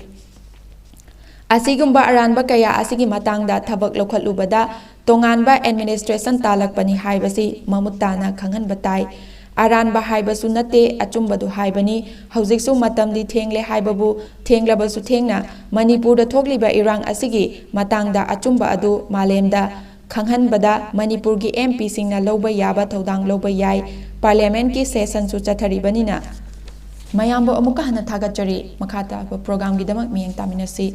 ꯑꯁꯤꯒꯨꯝꯕ ꯑꯔꯥꯟꯕ ꯀꯌꯥ ꯑꯁꯤꯒꯤ ꯃꯇꯥꯡꯗ ꯊꯕꯛ ꯂꯧꯈꯠꯂꯨꯕꯗ ꯇꯣꯉꯥꯟꯕ administration ꯇꯥꯜꯂꯛꯄꯅꯤ ꯍꯥꯏꯕꯁꯤ ꯃꯃꯨꯠ ꯇꯥꯅ ꯈꯪꯍꯟꯕ ꯇꯥꯏ꯫ ꯑꯔꯥꯟꯕ ꯍꯥꯏꯕꯁꯨ ꯅꯠꯇꯦ, ꯑꯆꯨꯝꯕꯗꯨ ꯍꯥꯏꯕꯅꯤ꯫ ꯍꯧꯖꯤꯛꯁꯨ ꯃꯇꯝꯗꯤ ꯊꯦꯡꯂꯦ ꯍꯥꯏꯕꯕꯨ, ꯊꯦꯡꯂꯕꯁꯨ ꯊꯦꯡꯅ ꯃꯅꯤꯄꯨꯔꯗ ꯊꯣꯛꯂꯤꯕ ꯏꯔꯥꯡ ꯑꯁꯤꯒꯤ ꯃꯇꯥꯡꯗ ꯑꯆꯨꯝꯕ ꯑꯗꯨ ꯃꯥꯂꯦꯝꯗ ꯈꯪꯍꯟꯕꯗ ꯃꯅꯤꯄꯨꯔꯒꯤ MPꯁꯤꯡꯅ ꯂꯧꯕ ꯌꯥꯕ ꯊꯧꯗꯥꯡ ꯂꯧꯕ ꯌꯥꯏ꯫ Parliamentꯀꯤ sessionꯁꯨ ꯆꯠꯊꯔꯤꯕꯅꯤꯅ꯫ ꯃꯌꯥꯝꯕꯨ ꯑꯃꯨꯛꯀ ꯍꯟꯅ ꯊꯥꯒꯠꯆꯔꯤ꯫ ꯃꯈꯥ ꯇꯥꯕ programꯒꯤꯗꯃꯛ ꯃꯤꯠꯌꯦꯡ ꯇꯥꯃꯤꯟꯅꯁꯤ꯫